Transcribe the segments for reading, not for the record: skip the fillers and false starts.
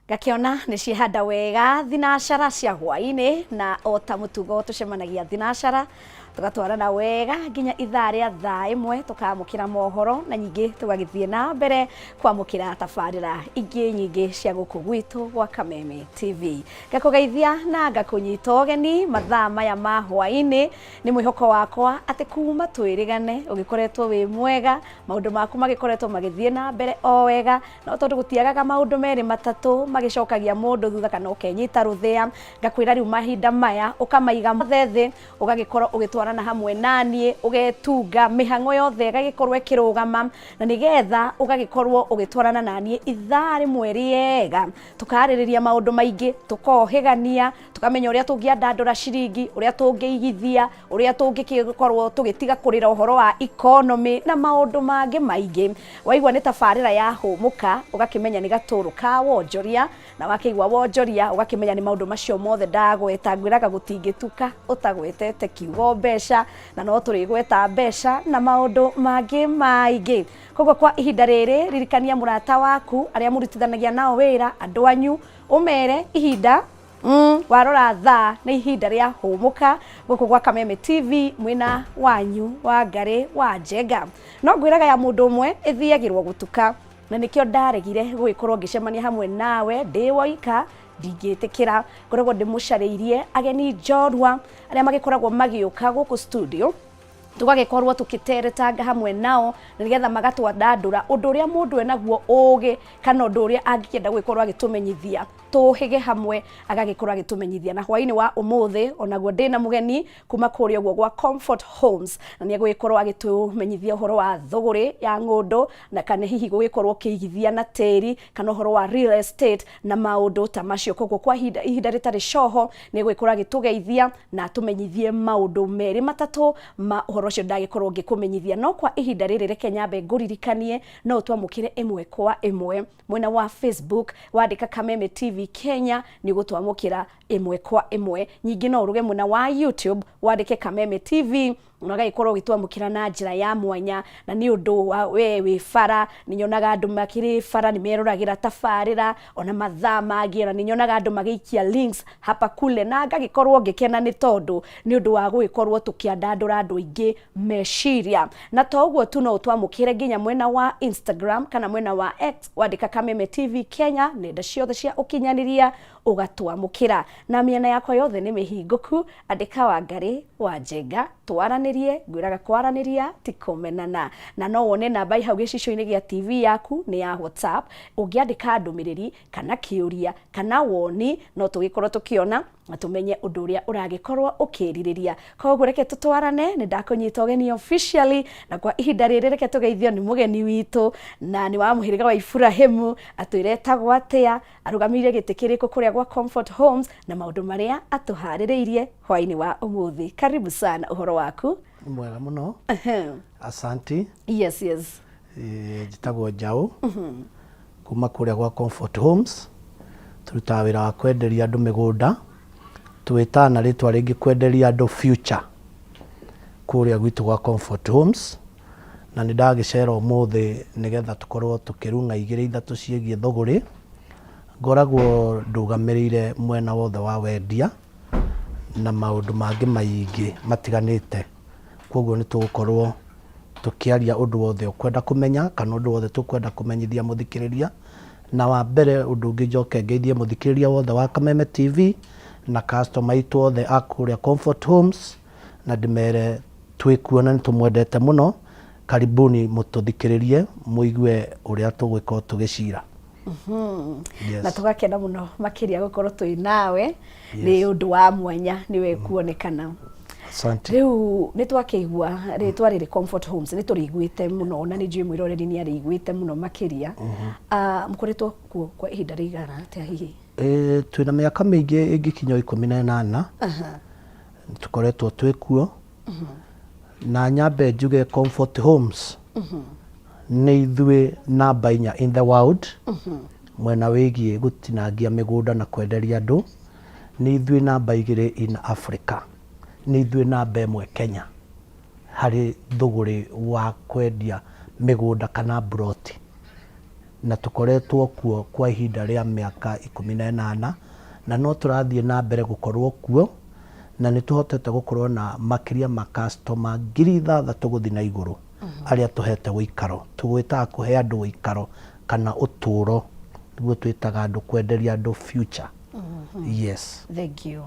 Ngakĩona nĩ ciehanda wega thinacara cia hwaĩ-inĩ, na o ta mũtugo tũcemanagia thinacara tũgatwarana wega nginya ithaa rĩa thaa 1, tũkamũkĩra mohoro na nyingĩ tũgagĩthiĩ na mbere kwamũkĩra tabarĩra ingĩ nyingĩ cia gũkũ gwitũ gwa Kameme TV. Ngakũgeithia na ngakũnyita ũgeni mathaa maya ma hwaĩ-inĩ. Nĩ mwĩhoko wakwa atĩ kuma twĩrĩgane ũgĩkoretwo wĩ mwega, maũndũ maku magĩkoretwo magĩthiĩ na mbere o wega. No tondũ gũtiagaga maũndũ merĩ matatũ magĩcokagia mũndũ thutha kana ũkenyita rũthĩa, ngakwĩra rĩu mahinda maya ũkamaiga mothe thĩ, ũgagĩkorwo ũgĩtwarana hamwe naniĩ, ũgetunga mĩhang'o yothe ĩgagĩkorwo ĩkĩrũgama, na nĩgetha ũgagĩkorwo ũgĩtwarana naniĩ ithaa rĩmwe rĩega, tũkarĩrĩria maũndũ maingĩ, tũkohĩgania, tũkamenya ũrĩa tũngĩandandũra ciringi, ũrĩa tũngĩigithia, ũrĩa tũngĩkorwo tũgĩtiga kũrĩra ũhoro wa economy na maũndũ mangĩ maingĩ. Waigua nĩ tabarĩra ya Hũmũka, ũgakĩmenya nĩ gatũrũ ka wonjoria, na wakĩigua wonjoria ũgakĩmenya nĩ maũndũ macio mothe ndagweta. Ngwĩraga gũtingĩtuka ũtagwetete kiugo mbeca, na no tũrĩgweta mbeca na maũndũ mangĩ maingĩ. Koguo kwa ihinda rĩrĩ, ririkania mũrata waku, arĩa mũrutithanagia nao wĩra, andũ anyu, ũmere ihinda warora thaa nĩ ihinda rĩa Hũmũka gũkũ gwa Kameme TV, mwĩna wanyu wa Ngarĩ wa Njenga. No ngwĩraga ya mũndũ ũmwe ĩthiagĩrwo gũtuka, na nĩkĩo ndaregire gũgĩkorwo ngĩcemania hamwe nawe ndĩ woika. Ndingĩtĩkĩra, ngoragwo ndĩmũcarĩirie ageni njorua arĩa magĩkoragwo magĩũka gũkũ studio, tũgagĩkorwo tũkĩteretanga hamwe nao na nĩgetha magatwandandũra ũndũ ũrĩa mũndũ enaguo ũgĩ, kana ũndũ ũrĩa angĩkĩenda gũgĩkorwo agĩtũmenyithia, tũhĩge hamwe agagĩkorwo agĩtũmenyithia. Na hwaĩ-inĩ wa ũmũthĩ onaguo ndĩna mũgeni kuma kũrĩa ũguo gwa Comfort Homes, na nĩ egũgĩkorwo agĩtũmenyithia ũhoro wa thũgũrĩ ya ng'ũndũ, na kana hihi gũgĩkorwo ũkĩigithia na tĩri, kana ũhoro wa real estate na maũndũ ta macio. Koguo kwa ihinda rĩtarĩ coho nĩ egũgĩkorwo agĩtũgeithia na atũmenyithie maũndũ merĩ matatũ ma ũhoro ũcio ndagĩkorwo ngĩkũmenyithia. No kwa ihinda rĩrĩ reke nyambe ngũririkanie no ũtwamũkĩre ĩmwe kwa ĩmwe mwena wa Facebook. Wandĩka Kameme TV Kenya nĩ ũgũtwamũkĩra ĩmwe kwa ĩmwe. Ningĩ no ũrũge mwena wa YouTube, wandĩke Kameme TV na ũgagĩkorwo ũgĩtwamũkĩra na njĩra ya mwanya. Na nĩ ũndũ wa we wĩ bara, nĩ nyonaga andũ makĩrĩ bara nĩ meroragĩra tabarĩra ona mathaa mangĩ, ona nĩ nyonaga andũ magĩikia links hapa kule, na ngagĩkorwo ngĩkena nĩ tondũ nĩ ũndũ wa gũgĩkorwo tũkĩandandũra andũ aingĩ meciria. Na to ũguo tu, no ũtwamũkĩre nginya mwena wa Instagram kana mwena wa X, wandĩka Kameme TV Kenya nenda ciothe cia ũkinyanĩria ũgatwamũkĩra. Na mĩena yakwa yothe nĩ mĩhingũku, andĩka Wangarĩ wa Njenga twaranĩrie. Ngwĩraga kwaranĩria ti kũmenana. Na no wone namba ĩ hau gĩcicio-inĩ gĩa TV yaku, nĩ ya WhatsApp. Ũngĩandĩka ndũmĩrĩri kana kĩũria kana woni, no tũgĩkorwo tũkĩona na tũmenye ũndũ ũrĩa ũragĩkorwo ũkĩrirĩria. Koguo reke tũtwarane, nĩ ndakũnyita ũgeni officially, na kwa ihinda rĩrĩ reke tũgeithio nĩ mũgeni witũ, na nĩ wa mũhĩrĩga wa Iburahĩmu, atwĩre etagwo atĩa, arũgamĩrĩire gĩtĩ kĩrĩkũ kũrĩa gwa Comfort Homes, na maũndũ marĩa atũharĩrĩirie hwaĩ-inĩ wa ũmũthĩ. Karibu sana, ũhoro waku? Nĩ mwega mũno, asanti. Yes. Njĩtagwo Njaũ kuma kũrĩa gwa Comfort Homes. Tũrutaga wĩra wa kwenderia andũ mĩgũnda, twĩtaga na rĩtwa rĩngĩ kwenderia andũ future kũrĩa gwitũ gwa Comfort Homes. Na nĩ ndagĩcera ũmũthĩ nĩgetha tũkorwo tũkĩrung'a igĩrĩ ithatũ ciĩgiĩ thũgũrĩ. Ngoragwo ndũgamĩrĩire mwena wothe wa wendia na maũndũ mangĩ maingĩ matiganĩte. Koguo nĩ tũgũkorwo tũkĩaria ũndũ wothe ũkwenda kũmenya kana ũndũ wothe tũkwenda kũmenyithia mũthikĩrĩria. Na wa mbere ũndũ ũngĩ njoke ngeithie mũthikĩrĩria wothe wa Kameme TV na customer aitũ othe a kũrĩa Comfort Homes, na ndĩmere twĩkuo na nĩ tũmwendete mũno. Karibuni mũtũthikĩrĩrie mũigue ũrĩa tũgũgĩkorwo tũgĩcira. Yes. Na tũgakena mũno makĩria gũkorwo twĩ nawe, nĩ ũndũ wa mwanya nĩwe kuonekana. Asante. Rĩu nĩ twakĩigua rĩtwa rĩrĩ Comfort Homes, nĩ tũrĩiguĩte mũno, na nĩ njũĩ mwĩroreri nĩ arĩiguĩte mũno makĩria. Mũkoretwo kuo kwa ihinda rĩigana atĩa hihi? Twĩna mĩaka mĩingĩ ĩngĩkinya 18 tũkoretwo twĩ kuo. Na nyambe njuge Comfort Homes nĩ ithuĩ namba 4 in the world mwena wĩgiĩ gũtinangia mĩgũnda na kwenderia andũ, nĩ ithuĩ namba 2 in Africa, nĩ ithuĩ namba 1 Kenya harĩ thũgũrĩ wa kwendia mĩgũnda kana mburoti. Na tũkoretwo kuo kwa ihinda rĩa mĩaka 18, na no tũrathiĩ na mbere gũkorwo kuo, na nĩ tũhotete gũkorwo na makĩria ma customer 6,000 gũthiĩ na igũrũ arĩa tũhete ũikaro. Tũwĩtaga kũhe andũ ũikaro kana ũtũũro, nĩguo twĩtaga andũ kwenderia andũ future. Yes. Thank you.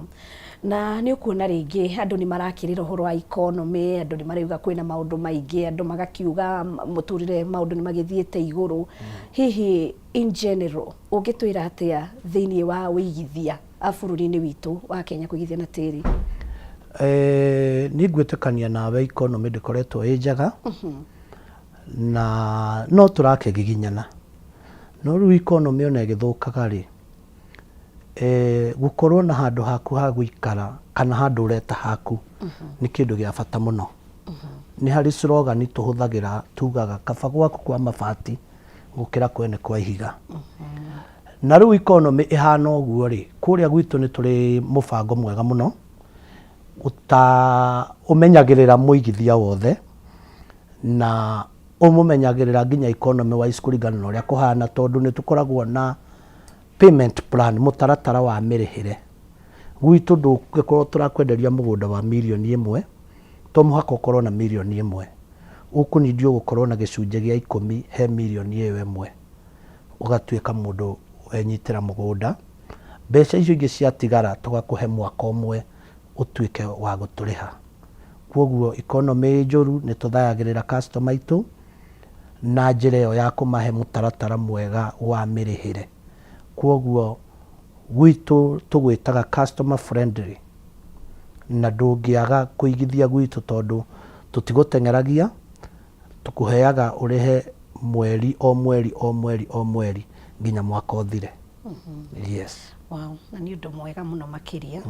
Na nĩ ũkuona rĩngĩ andũ nĩ marakĩrĩra ũhoro wa economy, andũ nĩ marauga kwĩna maũndũ maingĩ, andũ magakiuga mũtũrĩre maũndũ nĩ magĩthiĩte igũrũ. Hihi in general ũngĩtwĩra atĩa thĩinĩ wa ũigithia bũrũri-inĩ witũ wa Kenya kũigithia na tĩri? Niĩ ngwĩtĩkania nawe economy ndĩkoretwo ĩ njega na no tũrakĩgiginyana. No rĩu economy ona ĩgĩthũkaga rĩ, Gũkorwo na handũ haku ha gũikara kana handũ ũreta haku nĩ kĩndũ gĩa bata mũno. Nĩ harĩ slogan tũhũthagĩra tugaga kaba gwaku kwa mabati gũkĩra kwene kwa ihiga. Na rĩu economy ĩhana ũguo rĩ, kũrĩa gwitũ nĩ tũrĩ mũbango mwega mũno ũmenyagĩrĩra mũigithia wothe na ũmũmenyagĩrĩra nginya economy wise kũringana na ũrĩa kũhana tondũ nĩ tũkoragwo na Payment plan, mũtaratara wa mĩrĩhĩre. Gwitũ ndũngĩkorwo tũrakwenderia mũgũnda wa mirioni ĩmwe, to mũhaka ũkorwo na mirioni ĩmwe. Ũkũnindio gũkorwo na gĩcunjĩ gĩa ikũmi he mirioni ĩyo ĩmwe, ũgatuĩka mũndũ wenyitĩra mũgũnda. Mbeca icio ingĩ ciatigara tũgakũhe mwaka ũmwe ũtuĩke wa gũtũrĩha. Kwoguo economy ĩ njũru nĩ tũthayagĩrĩra customer aitũ na njĩra ĩyo ya kũmahe mũtaratara mwega wa mĩrĩhĩre. Kwoguo gwitũ tũgwĩtaga customer friendly na ndũngĩaga kũigithia gwitũ tondũ tũtigũteng'eragia, tũkũheaga ũrĩhe mweri o mweri o mweri o mweri nginya mwaka ũthire. Yes. Wow, na nĩ ũndũ mwega mũno makĩria.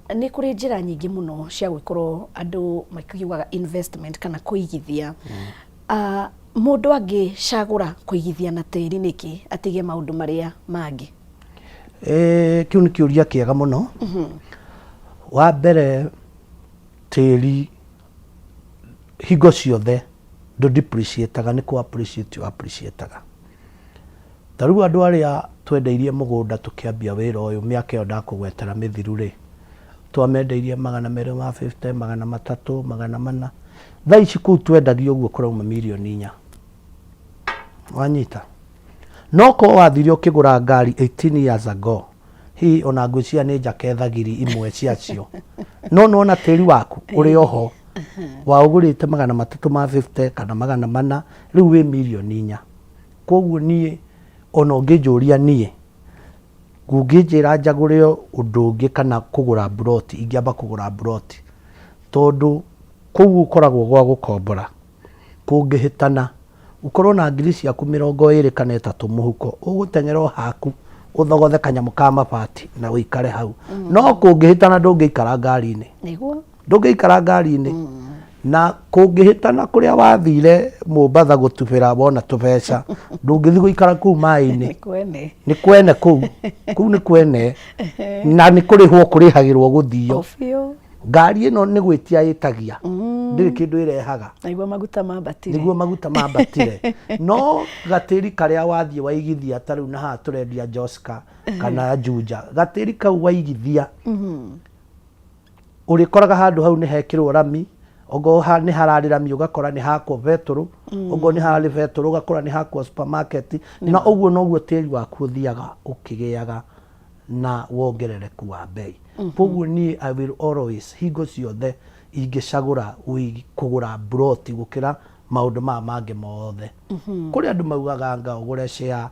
Nĩ kũrĩ njĩra nyingĩ mũno cia gũkorwo andũ makiugaga investment kana kũigithia. Mũndũ angĩcagũra kũigithia na tĩri nĩkĩ atige maũndũ marĩa mangĩ? Kĩu nĩ kĩũria kĩega mũno. Wa mbere tĩri hingo ciothe ndũ depreciate aga nĩ kũ appreciate ũ appreciate aga. Ta rĩu andũ arĩa twendeirie mũgũnda tũkĩambia wĩra ũyũ mĩaka ĩyo ndakũgwetera mĩthiru rĩ, twamendeirie 250, 300, 400. Thaa ici kũu twendagia ũguo kũrauma mirioni 4. Wanyita? No korwo wathire ũkĩgũra ngari 18 years ago, hihi ona ngwĩciria nĩ njake thagiri imwe ciacio. No nĩwona tĩri waku ũrĩ oho, waũgũrĩte 350 kana 400, rĩu wĩ mirioni 4. Kwoguo niĩ ona ũngĩnjũria niĩ, ũngĩnjĩra njagũre ũndũ ũngĩ kana kũgũra mburoti, ingĩamba kũgũra mburoti. Tondũ kũu gũkoragwo gwa gũkombora, kũngĩhĩtana, ũkorwo na ngiri ciaku 23 kana 3 mũhuko, ũgũteng'era o haku ũthogothe kanyamũ ka mabati na ũikare hau. No kũngĩhĩtana ndũngĩikara ngari-inĩ. Nĩguo. Ndũngĩikara ngari-inĩ. Na kũngĩhĩtana kũrĩa wathire Mombatha gũtubĩra wona tũbeca, ndũngĩthiĩ gũikara kũu maĩ-inĩ. Nĩ kwene. Nĩ kwene kũu. Kũu nĩ kwene. Na nĩ kũrĩhwo kũrĩhagĩrwo gũthio. O biũ. Ngari ĩno nĩ gwĩtia ĩtagia. Ndĩrĩ kĩndũ ĩrehaga. Nĩguo maguta mambatire. Nĩguo maguta mambatire. No gatĩri karĩa wathiĩ waigithia ta rĩu na haha tũrendia Joska kana Juja, gatĩri kau waigithia, Ũrĩkoraga handũ hau nĩ hekĩrwo rami, ongorwo nĩ hararĩ rami ũgakora nĩ hakwo betũrũ, ongorwo nĩ hararĩ betũrũ ũgakora nĩ hakwo supermarket, na ũguo noguo tĩri waku ũthiaga ũkĩgĩaga na wongerereku wa mbei. Koguo niĩ I will always, hingo ciothe ingĩcagũra kũgũra mburoti gũkĩra maũndũ maya mangĩ mothe. Kũrĩ andũ maugaga anga ũgũre share,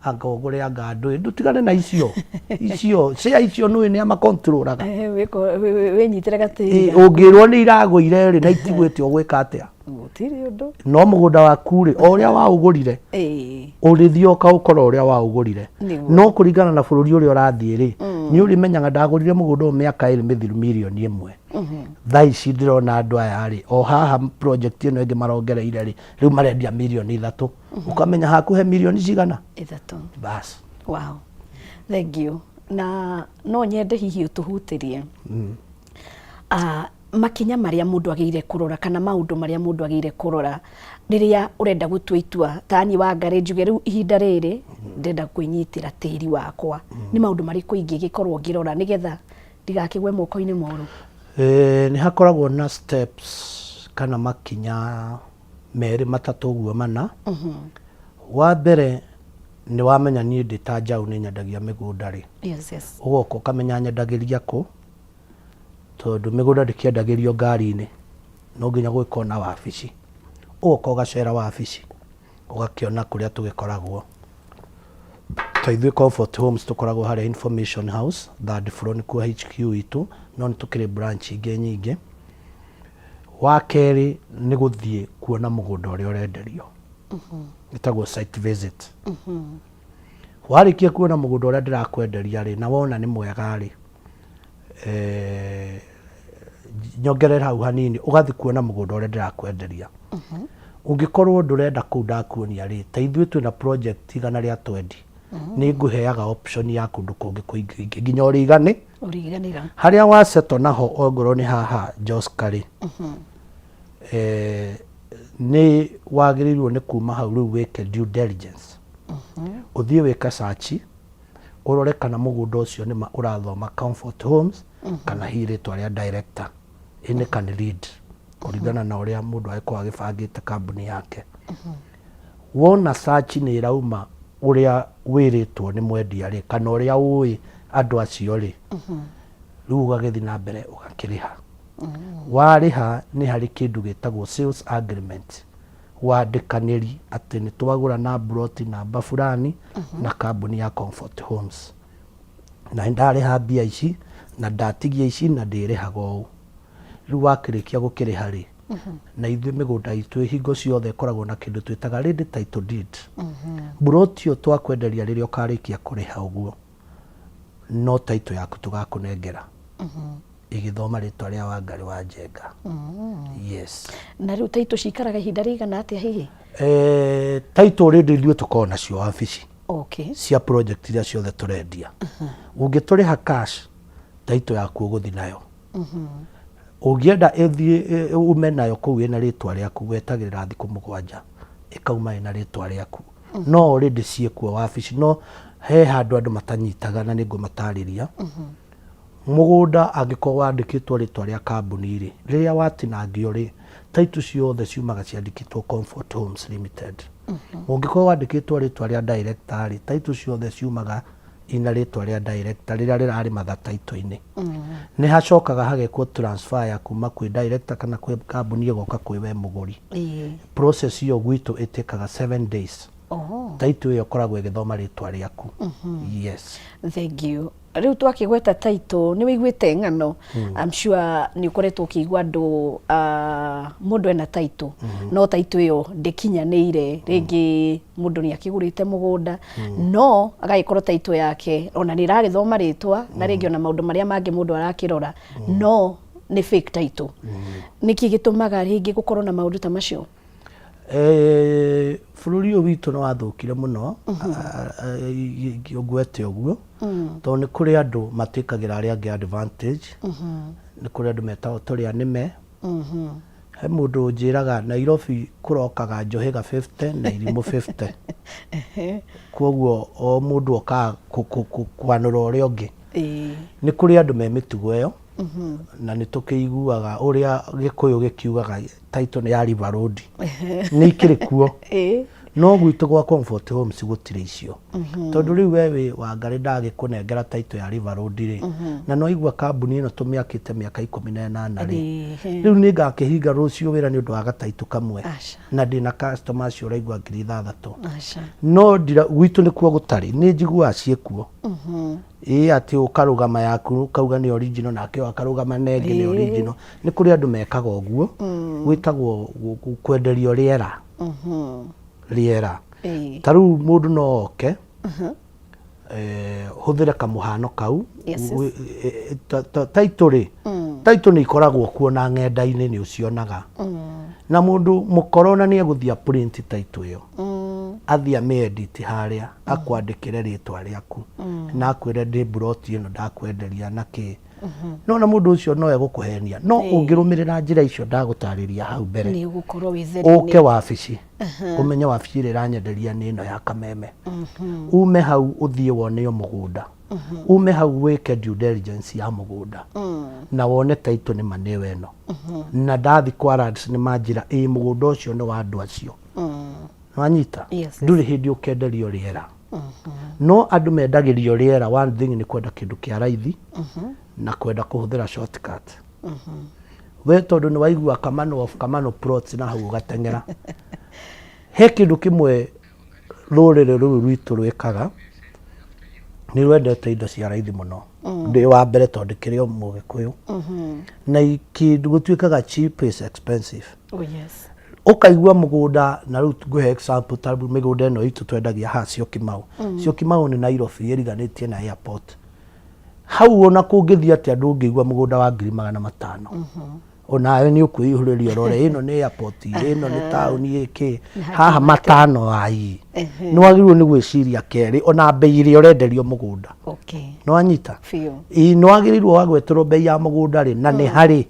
anga ũgũre anga ndũĩ ndũtigane na icio icio cia icio nũĩ nĩ amakontrolaga. Wĩnyitĩre gatĩri. Ũngĩrwo nĩ iragũire rĩ na itigwĩte ũgwĩka atĩa? Gũtirĩ ũndũ. No mũgũnda waku rĩ, o ũrĩa waũgũrire, ũrĩthiĩ ũkaũkora ũrĩa waũgũrire. No kũringana na bũrũri ũrĩa ũrathiĩ rĩ, nĩ ũrĩmenyaga ndagũrire mũgũnda ũyũ mĩaka 2 mĩthiru mirioni 1. Thaa ici ndĩrona andũ aya rĩ, o haha project ĩno ĩngĩ marongereire rĩ, rĩu marendia mirioni 3. Ũkamenya haku he mirioni cigana? 3. Bas. Wow. Thank you. Na no nyende hihi ũtũhutĩrie. Makinya marĩa mũndũ agĩrĩire kũrora kana maũndũ marĩa mũndũ agĩrĩire kũrora rĩrĩa ũrenda gũtua itua ta niĩ Wangarĩ njuge rĩu ihinda rĩrĩ ndĩrenda kwĩnyitĩra tĩri wakwa, nĩ maũndũ marĩkũ ingĩgĩkorwo ngĩrora nĩgetha ndigakĩgwe moko-inĩ moru? Nĩ hakoragwo na steps kana makinya merĩ matatũ ũguo mana. Wa mbere nĩ wamenya niĩ ndĩ ta Njaũ nĩ nyendagia mĩgũnda rĩ, ũgoka ũkamenya nyendagĩria kũ, tondũ mĩgũnda ndĩkĩendagĩrio ngari-inĩ, no nginya gũgĩkorwo na wabici. Ũgoka ũgacera wabici, ũgakĩona kũrĩa tũgĩkoragwo. Ta ithuĩ Comfort Homes tũkoragwo harĩa Information House, third floor nĩkuo HQ itũ, no nĩ tũkĩrĩ branch ingĩ nyingĩ. Wa kerĩ nĩ gũthiĩ kuona mũgũnda ũrĩa ũrenderio, ĩtagwo site visit. Warĩkia kuona mũgũnda ũrĩa ndĩrakwenderia rĩ, na wona nĩ mwega rĩ, nyongerere hau hanini, ũgathiĩ kuona mũgũnda ũrĩa ndĩrakwenderia. Ũngĩkorwo ndũrenda kũu ndakuonia rĩ, ta ithuĩ twĩna project 120, nĩ ngũheaga option ya kũndũ kũngĩ kũingĩ nginya ũrĩigani Ũriganĩra. Harĩa wasettle naho, ongorwo nĩ haha Joska rĩ, nĩ wagĩrĩirwo nĩ kuma hau rĩu wĩke due diligence, ũthiĩ wĩke search, ũrore kana mũgũnda ũcio nĩma ũrathoma Comfort Homes kana hihi rĩtwa rĩa director ĩnĩ can lead kũringana na ũrĩa mũndũ agĩkorwo agĩbangĩte kambuni yake. Wona search nĩ ĩrauma ũrĩa wĩrĩtwo nĩ mwendia rĩ, kana ũrĩa ũĩ andũ acio rĩ, rĩu ũgagĩthiĩ na mbere ũgakĩrĩha. Warĩha nĩ harĩ kĩndũ gĩtagwo sales agreement, wandĩkanĩri atĩ nĩ twagũra na mburoti namba fulani na kambuni ya Comfort Homes, na nĩ ndarĩha mbia ici na ndatigia ici na ndĩrĩhaga ũũ. Rĩu wakĩrĩkia gũkĩrĩha rĩ, na ithuĩ mĩgũnda itũ hingo ciothe ĩkoragwo na kĩndũ twĩtaga ready title deed. Mburoti ĩyo twakwenderia, rĩrĩa ũkarĩkia kũrĩha ũguo, no title yaku tũgakũnengera ĩgĩthoma rĩtwa rĩa Wangarĩ wa Njenga, yes. Na rĩu title cikaraga ihinda rĩigana atĩa hihi? Title already ithuĩ tũkoragwo nacio wabici cia project iria ciothe tũrendia. Ũngĩtũrĩha cash, title yaku ũgũthiĩ nayo. Ũngĩenda ĩthiĩ ume nayo kũu ĩna rĩtwa rĩaku, wetagĩrĩra thikũ 7 ĩkauma ĩna rĩtwa rĩaku. No already ciĩkuo wabici. No he handũ andũ matanyitaga na nĩ ngũmatarĩria. Mũgũnda angĩkorwo wandĩkĩtwo rĩtwa rĩa kambuni rĩ, rĩrĩa watinangio rĩ, title ciothe ciumaga ciandĩkĩtwo Comfort Homes Limited. Ũngĩkorwo wandĩkĩtwo rĩtwa rĩa director rĩ, title ciothe ciumaga ina rĩtwa rĩa director rĩrĩa rĩrarĩ matha title-inĩ. Nĩ hacokaga hagekwo transfer ya kuma kwĩ director kana kwĩ kambuni ĩgoka kwĩ we mũgũri. Process ĩyo gwitũ ĩtĩkaga 7 days. Title ĩyo ĩkoragwo ĩgĩthoma rĩtwa rĩaku, yes. Thank you. Rĩu twakĩgweta title, nĩ wĩiguĩte ng'ano, I'm sure nĩ ũkoretwo ũkĩigua andũ, mũndũ ena title no title ĩyo ndĩkinyanĩire. Rĩngĩ mũndũ nĩ akĩgũrĩte mũgũnda no agagĩkorwo title yake ona nĩ ĩragĩthoma rĩtwa na rĩngĩ ona maũndũ marĩa mangĩ mũndũ arakĩrora, no nĩ fake title. Nĩkĩ gĩtũmaga rĩngĩ gũkorwo na maũndũ ta macio? Bũrũri ũyũ witũ nĩ wathũkire mũno, ngwete ũguo tondũ nĩ kũrĩ andũ matĩkagĩra arĩa angĩ advantage. Nĩ kũrĩ andũ metagwo tũrĩ anĩme. He mũndũ ũnjĩraga Nairobi kũrokaga njohĩga 50 na irimũ 50, koguo o mũndũ okaga kwanũra ũrĩa ũngĩ. Nĩ kũrĩ andũ me mĩtugo ĩyo, na nĩ tũkĩiguaga ũrĩa Gĩkũyũ gĩkiugaga title nĩ ya River Road, nĩ ikĩrĩ kuo. No gwitũ gwa Comfort Homes gũtirĩ icio, tondũ rĩu we wĩ Wangarĩ, ndagĩkũnengera title ya River Road rĩ, na no igua kambuni ĩno tũmĩakĩte mĩaka 18 rĩ, rĩu nĩ ngakĩhinga rũciũ wĩra nĩ ũndũ wa gataitũ kamwe? Aca. Na ndĩna customer acio ũraigua 6000. Aca. No ndira gwitũ nĩkuo gũtarĩ, nĩ njiguaga ciĩkuo ĩĩ, atĩ ũkarũgama yaku ũkauga nĩ original, nake ũyũ akarũgama na ĩngĩ nĩ original. Nĩ kũrĩ andũ mekaga ũguo, gwĩtagwo kwenderio rĩera rĩera. Ta rĩu mũndũ no oke, hũthĩre kamũhano kau. Title rĩ, title nĩ ikoragwo kuo na ng'enda-inĩ nĩ ũcionaga, na mũndũ mũkoro na nĩ egũthiĩ print title ĩyo, athiĩ amĩ-edit harĩa, akwandĩkĩre rĩtwa rĩaku na akwĩre ndĩ mburoti ĩno ndakwenderia na kĩ. No na mũndũ ũcio no egũkũhenia, no ũngĩrũmĩrĩra njĩra icio ndagũtarĩria hau mbere, nĩ ũgũkorwo wĩ theri-inĩ. Ũke wabici, ũmenye wabici ĩrĩa ĩranyenderia nĩ ĩno ya Kameme, ume hau ũthiĩ wone o mũgũnda, ume hau wĩke due diligence ya mũgũnda na wone title nĩ ma nĩyo ĩno, na ndathi kwa lands nĩ manjĩra ĩ mũgũnda ũcio nĩ wa andũ acio. Wanyita? Yes. Ndũrĩ hĩndĩ ũkenderio rĩera, no andũ mendagĩrio rĩera. One thing nĩ kwenda kĩndũ kĩa raithi na kwenda kũhũthĩra shortcut. We tondũ nĩ waigua Kamano of Kamano Plots na hau ũgateng'era. He kĩndũ kĩmwe rũrĩrĩ rũrũ rwitũ rwĩkaga, nĩ rwendete indo cia raithi mũno. Ndĩ wa mbere tondũ kĩrĩ o Mũgĩkũyũ, na kĩndũ gũtuĩkaga cheap is expensive. Oh, yes. Ũkaigua mũgũnda, na rĩu ngũhe example ta mĩgũnda ĩno itũ twendagia haha Syokimau. Syokimau nĩ Nairobi ĩriganĩtie na airport hau. Ona kũngĩthiĩ atĩa, ndũngĩigua mũgũnda wa 500,000. Onawe nĩ ũkwĩihũrĩria ũrore ĩno nĩ airport, ĩno nĩ taũni, ĩkĩ haha matano ai. Nĩ wagĩrĩirwo nĩ gwĩciria kerĩ ona mbei ĩrĩa ũrenderio mũgũnda. Nĩ wanyita? Biũ. Ĩ nĩ wagĩrĩirwo wagweterwo mbei ya mũgũnda rĩ, na nĩ harĩ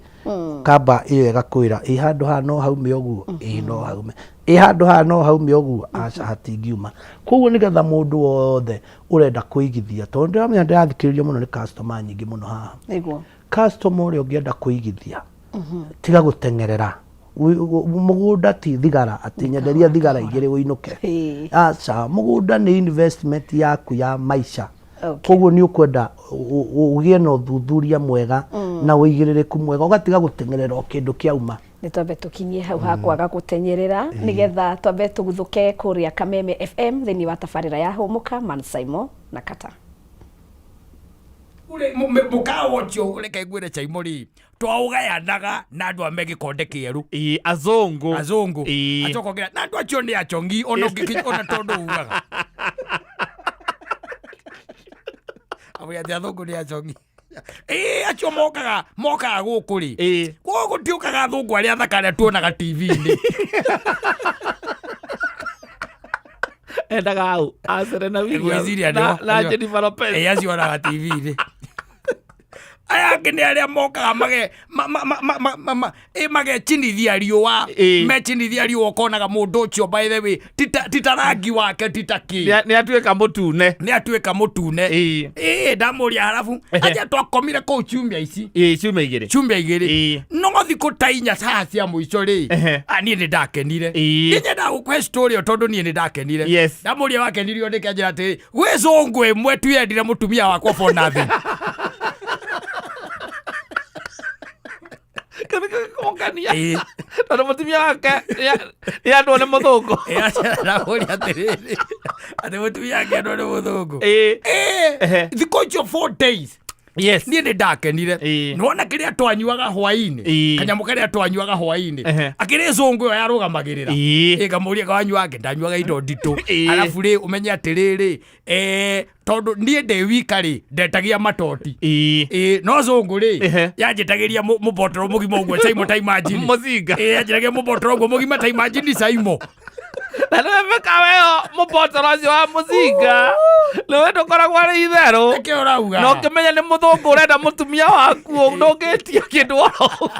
kamba ĩyo ĩgakwĩra ĩ handũ haha no haume ũguo, ĩ no haume, ĩ handũ haha no haume ũguo, aca hatingiuma. Koguo nĩgetha mũndũ wothe ũrenda kũigithia, tondũ ndĩramenya ndĩrathikĩrĩrio mũno nĩ customer nyingĩ mũno haha, customer ũrĩa ũngĩenda kũigithia, tiga gũteng'erera. Mũgũnda ti thigara atĩ nyenderia thigara igĩrĩ ũinũke. Aca, mũgũnda nĩ investment yaku ya maica. Koguo nĩ ũkwenda ũgĩe na ũthuthuria mwega na ũigĩrĩrĩku mwega, ũgatiga gũteng'erera o kĩndũ kĩauma. Nĩ twambe tũkinyie hau ha kwaga gũtenyerera, nĩgetha twambe tũguthũke kũrĩa Kameme FM thĩinĩ wa tabarĩra ya Hũmũka Man Saimo na Kata. Mũkawa ũcio, reke ngwĩre Chaimo rĩ, twaũgayanaga na andũ a me gĩkonde kĩerũ. Ĩĩ, azũngũ. Azũngũ. Acoka ongerera na andũ acio nĩ achongi, ona ũngĩkinya ona tondũ ugaga amwĩra atĩ athũngũ nĩ achongi. Ĩĩ, acio mokaga gũkũ rĩ, gũkũ gũtiũkaga athũngũ arĩa athaka arĩa tuonaga TV-inĩ. Endaga au a Serena Williams Ngwĩciria na Jennifer Lopez. Ĩĩ, acio onaga TV-inĩ. Aya angĩ nĩ arĩa mokaga mage ma- ma- ma- ma- ma- ma- ma- ĩ magechinithia riũa. Mechinithia riũa, ũkonaga mũndũ ũcio, by the way, tita rangi wake tita kĩ. Nĩ atuĩka mũtune. Nĩ atuĩka mũtune. Ĩĩ, ndamũria harabu aja twakomire kũu ciumia ici. Ĩĩ, ciumia 2. Ciumia 2. No thikũ ta 4 haha cia mũico rĩ, niĩ nĩ ndakenire. Niĩ nyendaga gũkũhe story ĩyo tondũ niĩ nĩ ndakenire. Ndamũria wakenirio nĩkĩ, anjĩra atĩrĩ, gwĩ cũngũ ĩmwe tu yendire mũtumia wakwa for nothing. Kũngania tondũ mũtumia wake nĩ andwo nĩ mũthũngũ. Ndamũria atĩrĩrĩ, atĩ mũtumia wake endwo nĩ mũthũngũ. Thikũ icio 4 days, niĩ nĩ ndakenire. Nĩwona kĩrĩa twanyuaga hwainĩ, kanyamũ karĩa twanyuaga hwainĩ, akĩrĩ cũngũ ĩyo yarũgamagĩrĩra. Ĩ ngamũria kawanyuaga, ndanyuaga indo nditũ. Arabu rĩ, ũmenye atĩrĩrĩ, tondũ niĩ ndĩ wika rĩ, ndetagia matoti. Ĩ no cũngũ rĩ, yanjĩtagĩria mũbotoro mũgima ũguo Saimo, ta imagine. Mũcinga. Ĩ yanjĩtagia mũbotoro ũguo mũgima, ta imagine, Saimo. Na nĩwe mĩkawa ĩyo mũbotoro ũcio wa mũcinga nĩwe ndũkoragwo arĩ itherũ. Nĩkĩo ũrauga. Na ũkĩmenya nĩ mũthũngũ ũrenda mũtumia waku, ndũngĩtia kĩndũ oro.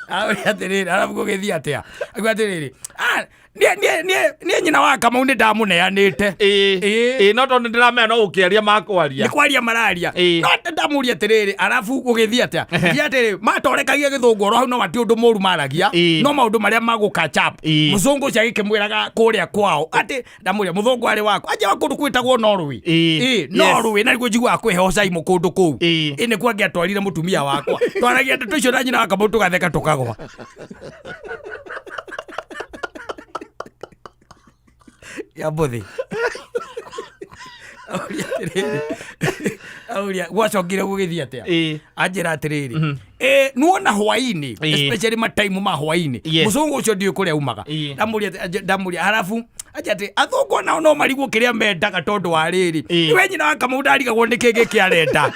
Arauga atĩrĩrĩ, arabu gũgĩthiĩ atĩa, auga atĩrĩrĩ, "Ah, niĩ nyina wa Kamau nĩ ndamũneanĩte." Ĩĩ, no tondũ ndĩramenya no gũkĩaria makwaria. Nĩ kwaria mararia. Ĩĩ. No ndamũria atĩrĩrĩ, arabu gũgĩthiĩ atĩa, thiĩ atĩrĩ, matorekagia gĩthũngũ oro hau, no mati ũndũ mũru maragia. No maũndũ marĩa magũ catch up. Mũthũngũ ũcio agĩkĩmwĩraga kũrĩa kwao atĩ, ndamũria mũthũngũ arĩ wako, anja wa kũndũ kwĩtagwo Norway. Ĩĩ, Norway, na nĩguo njiguaga kwĩheho Caimo kũndũ kũu. Ĩĩ, nĩkuo angĩatwarire mũtumia wakwa. Twaragia ndeto icio na nyina wa Kamau, tũgatheka tũkagwa. Ya mbũthĩ. Auria atĩrĩrĩ, auria gwacokire gũgĩthiĩ atĩa? Anjĩra atĩrĩrĩ, nuona hwainĩ, especially mataimu ma hwainĩ, mũcũngũ ũcio ndiũĩ kũrĩa umaga. Ndamũria ndamũria harabu anja atĩ athũngũ onao no marigwo kĩrĩa mendaga tondũ wa rĩrĩ, we nyina wa Kamau ndarigagwo nĩkĩ gĩkĩ arenda.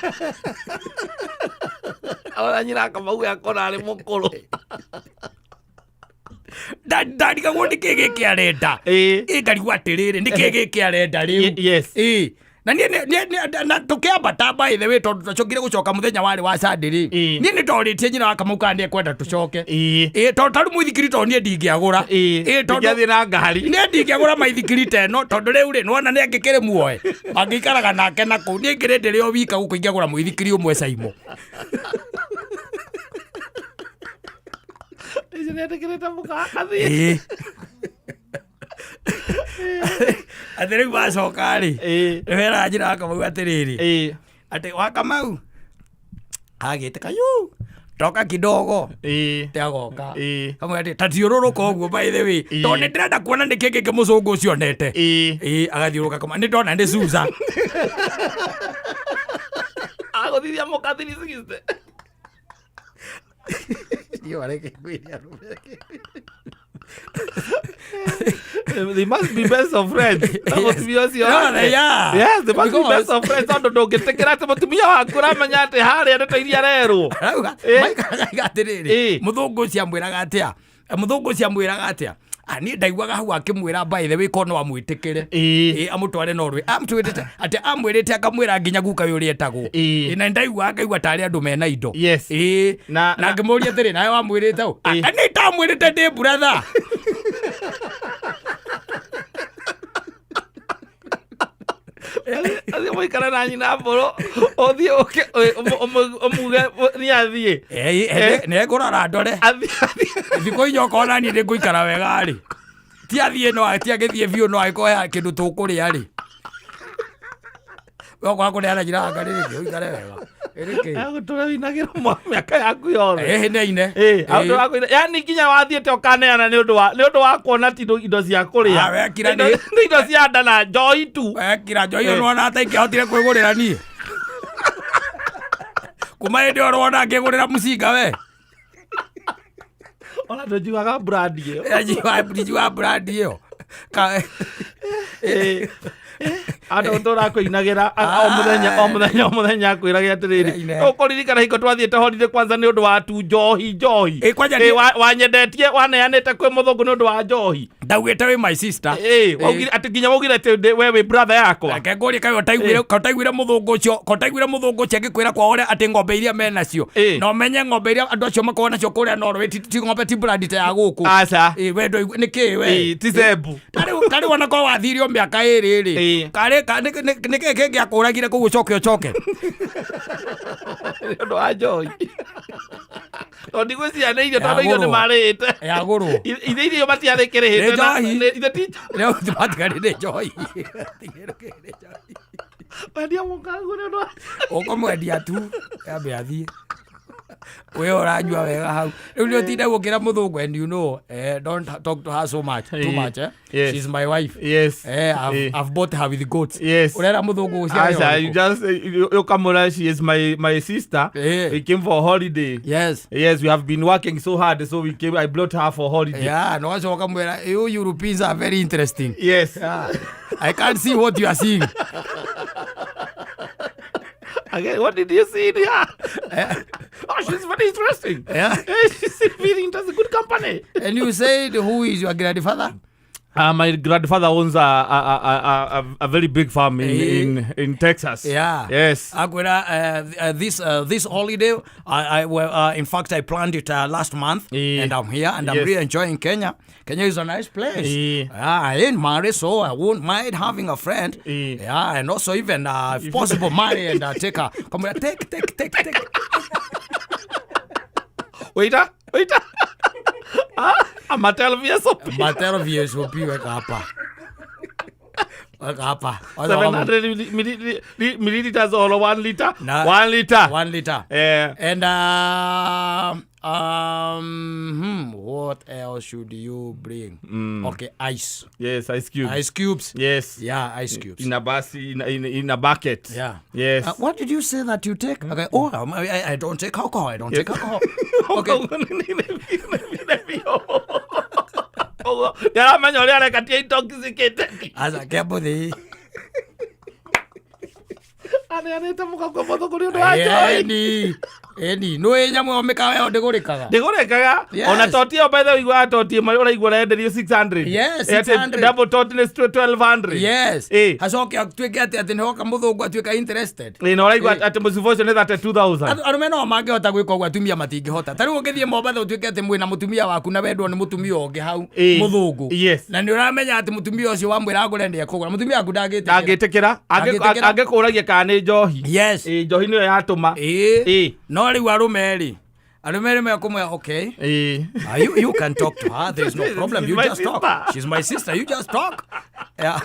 Ona nyina Kamau akora arĩ mũkũrũ. Ndarigagwo nĩkĩ gĩkĩ arenda. Ĩ ngarigwo atĩrĩrĩ, nĩkĩ gĩkĩ arenda rĩu? Ĩ. Na niĩ na tũkĩambata, by the way, tondũ twacokire gũcoka mũthenya warĩ wa Sunday rĩ, niĩ nĩ ndorĩtie nyina wa Kamau kana nĩ ekwenda tũcoke. Ĩĩ, tondũ tarĩu mũithikiri, tondũ niĩ ndingĩagũra. Ĩĩ, tondũ Ndingĩathiĩ na ngari. Niĩ ndingĩagũra maithikiri ta ĩno, tondũ rĩu rĩ, nĩwona nĩ angĩkĩrĩ muoe angĩikaraga nake na kũu, niĩ ngĩrĩ ndĩrĩ o wika gũkũ, ingĩagũra mũithikiri ũmwe caimo. Icio nĩetĩkĩrĩte mũka athiĩ. Ĩĩ, atĩ rĩu wacoka rĩ, nĩweraga njĩra wa Kamau atĩrĩrĩ, atĩ wa Kamau agĩtĩka yu toka kidogo. Atĩ agoka. Kamwe atĩ ta thiũrũrũka ũguo, by the way, tondũ nĩ ndĩrenda kuona nĩ kĩ kĩngĩ mũcũngũ ũcio onete. Ĩĩ, agathiũrũrũka kama nĩ ndona nĩ Susa. Agũthithia mũka 360. Niĩ wareke ngwĩre arũme. They must be best of friends na mũtumia ũcio No, wake. they are. Yes, they must be Because- best of friends, tondũ ndũngĩtĩkĩra atĩ mũtumia waku ũramenya atĩ harĩa ndeto iria arerwo. Arauga, maikaraga atĩrĩrĩ, mũthũngũ ũcio amwĩraga atĩa? Mũthũngũ ũcio amwĩraga atĩa? Ah, niĩ ndaiguaga hau akĩmwĩra, by the way, ko no amwĩtĩkĩre. Ĩ, amũtware Norway, amtwĩrĩte atĩ amwĩrĩte akamwĩra nginya guka we ũrĩa etagwo. Ĩ, na ndaiguaga ngaigua tarĩ andũ mena indo. Ĩ, na ngĩmũria atĩrĩ, nawe wamwĩrĩte ũ? Ah, nĩ ndamwĩrĩte ndĩ brother. Athiĩ mũikare na nyina mbũrũ, ũthiĩ ũke ũmuge nĩ athiĩ. Nĩ ngũrora ndore. Athiĩ athiĩ. Thikũ inya okorwo naniĩ nĩ ngũikara wega rĩ, ti athiĩ, no ti agĩthiĩ biũ, no agĩkorwo he kĩndũ tũkũrĩa rĩ, we okorwo kũneana njĩra yaka rĩ, ũikare wega ĩrĩkĩ. Agũtũra wĩinagĩra mĩaka yaku yothe. Ĩhĩ, nĩ aine. Agũtũra kũina yani nginya wathiĩte ũkaneana nĩ ũndũ wa kuona ti indo cia kũrĩa. Ah, wekira Nĩ indo cia nda na njohi tu. Wekira njohi ĩyo, nĩwona ata ingĩahotire kwĩgũrĩra niĩ kuma hĩndĩ ĩyo rwona ngĩgũrĩra mũcinga we. Ona ndũnjugaga brand ĩyo. Ndijuga brand ĩyo. Andũ tũra kũinagĩra o mũthenya, o mũthenya, o mũthenya, akwĩrage atĩrĩrĩ, Ine. ũkũririkana hingo twathiĩte holiday kwanza nĩ ũndũ wa tu njohi njohi. Ĩ, kwanja Wanyendetie, waneanĩte kwĩ mũthũngũ nĩ ũndũ wa njohi. Ndaugĩte wĩ my sister. Waugire atĩ nginya waugire atĩ we wĩ brother yakwa. Reke ngũrie, kaĩ ũtaiguire, kaĩ ũtaiguire mũthũngũ ũcio, kaĩ ũtaiguire mũthũngũ ũcio agĩkwĩra kwa ũrĩa atĩ ng'ombe iria menacio? Na ũmenye ng'ombe iria andũ acio makoragwo nacio kũrĩa Norway ti ng'ombe, ti brand ta ya gũkũ. Aca. Ĩ, we ndũigu nĩ kĩ we? Ti zebu. Tarĩu ona korwo wathirio mĩaka 2 rĩ, karĩ nĩ kĩ kĩngĩakũragire kũu ũcoke ũcoke? Nĩ ũndũ wa njohi, tondũ ndigwĩciria nĩ irio, tondũ irio nĩ Yagũrwo. marĩte. Yagũrwo. Ithe irio matiarĩkĩrĩhĩte. Nĩ njohi. Ithe ti Rĩu matigari nĩ njohi. Wendia mũkaguo nĩ ũndũ wa Ũkũmwendia tu yambe athiĩ, we ũranyua wega hau rĩu nĩ ũtinde gũkĩra mũthũngũ, and you know, don't talk to her so much, too much, eh? She's my wife. I've bought her with goats. Ũrera mũthũngũ gũciara Aca, you ũrĩkũ? just ukamwĩra she is my sister. We came for holiday. Yes, we have been working so hard, so we came. I brought her for holiday. Yeah, no wacoka mwĩra, you Europeans are very interesting. Yeah. I can't see what you are seeing. Again, what did you see in here? Oh, she's very interesting. She's very interesting. Good company. And you said, who is your grandfather? My grandfather owns a very big farm in, in Texas. Yes. Akwĩra, this holiday, I well, in fact, I planned it last month, and I'm here, and I'm really enjoying Kenya. Kenya is a nice place. Yeah, I ain't married, so I won't mind having a friend. Yeah, and also even if possible, marry and take her. Come here, take, take, take, take. Waiter, waiter. Ah, Amatel VSOP. Matero VSOP, weka hapa. Weka hapa. 700 milliliters or 1 liter? 1 liter. 1 liter. And what else should you bring? Okay, ice. Yes, ice cubes. Ice cubes. Yes. Yeah, ice cubes. In a bus, in a bucket. Yes. What did you say that you take? Okay. Oh, I don't take alcohol. I don't take alcohol. Okay. Nĩaramenya ũrĩa areka ti intoxicated. Aca kĩambuthi. Aneanĩte mũka kwĩ mũthũngũ nĩ ũndũ wa njohi. Eni. Ĩni nĩ nyamũ ĩyo mĩkawa ĩyo ndĩgũrĩkaga. Ndĩgũrĩkaga. Yes. Ona toti ĩyo, by the way, ũiguaga toti ĩmwe ũraigua ũrenderio 600. Yes, Ĩ, atĩ 600. double tot nĩ 1200. Yes. Hacoke atuĩke atĩ nĩhoka mũthũngũ atuĩka interested. Ĩ, na ũraigua Ĩ. atĩ mũcibo ũcio nĩ 32,000. Arũme no mangĩhota gwĩka ũguo, atumia matingĩhota. Ta rĩu ũngĩthiĩ Mombatha ũtuĩke atĩ mwĩna mũtumia waku na wendwo nĩ mũtumia ũngĩ hau mũthũngũ, na nĩ ũramenya atĩ mũtumia ũcio wamwĩra agũre nĩ ekũgũra, mũtumia waku ndangĩtĩkĩra. Ndangĩtĩkĩra. Ndangĩtĩkĩra. Angĩkũragia kana nĩ njohi. Yes. Ĩ, njohi nĩyo yatũma. Ĩ. Ĩ. No rĩu arũme rĩ mekũmwĩra, "Okay, you can talk to her. There is no problem. She's You my just talk. sister. She's my sister. You just talk." Yeah.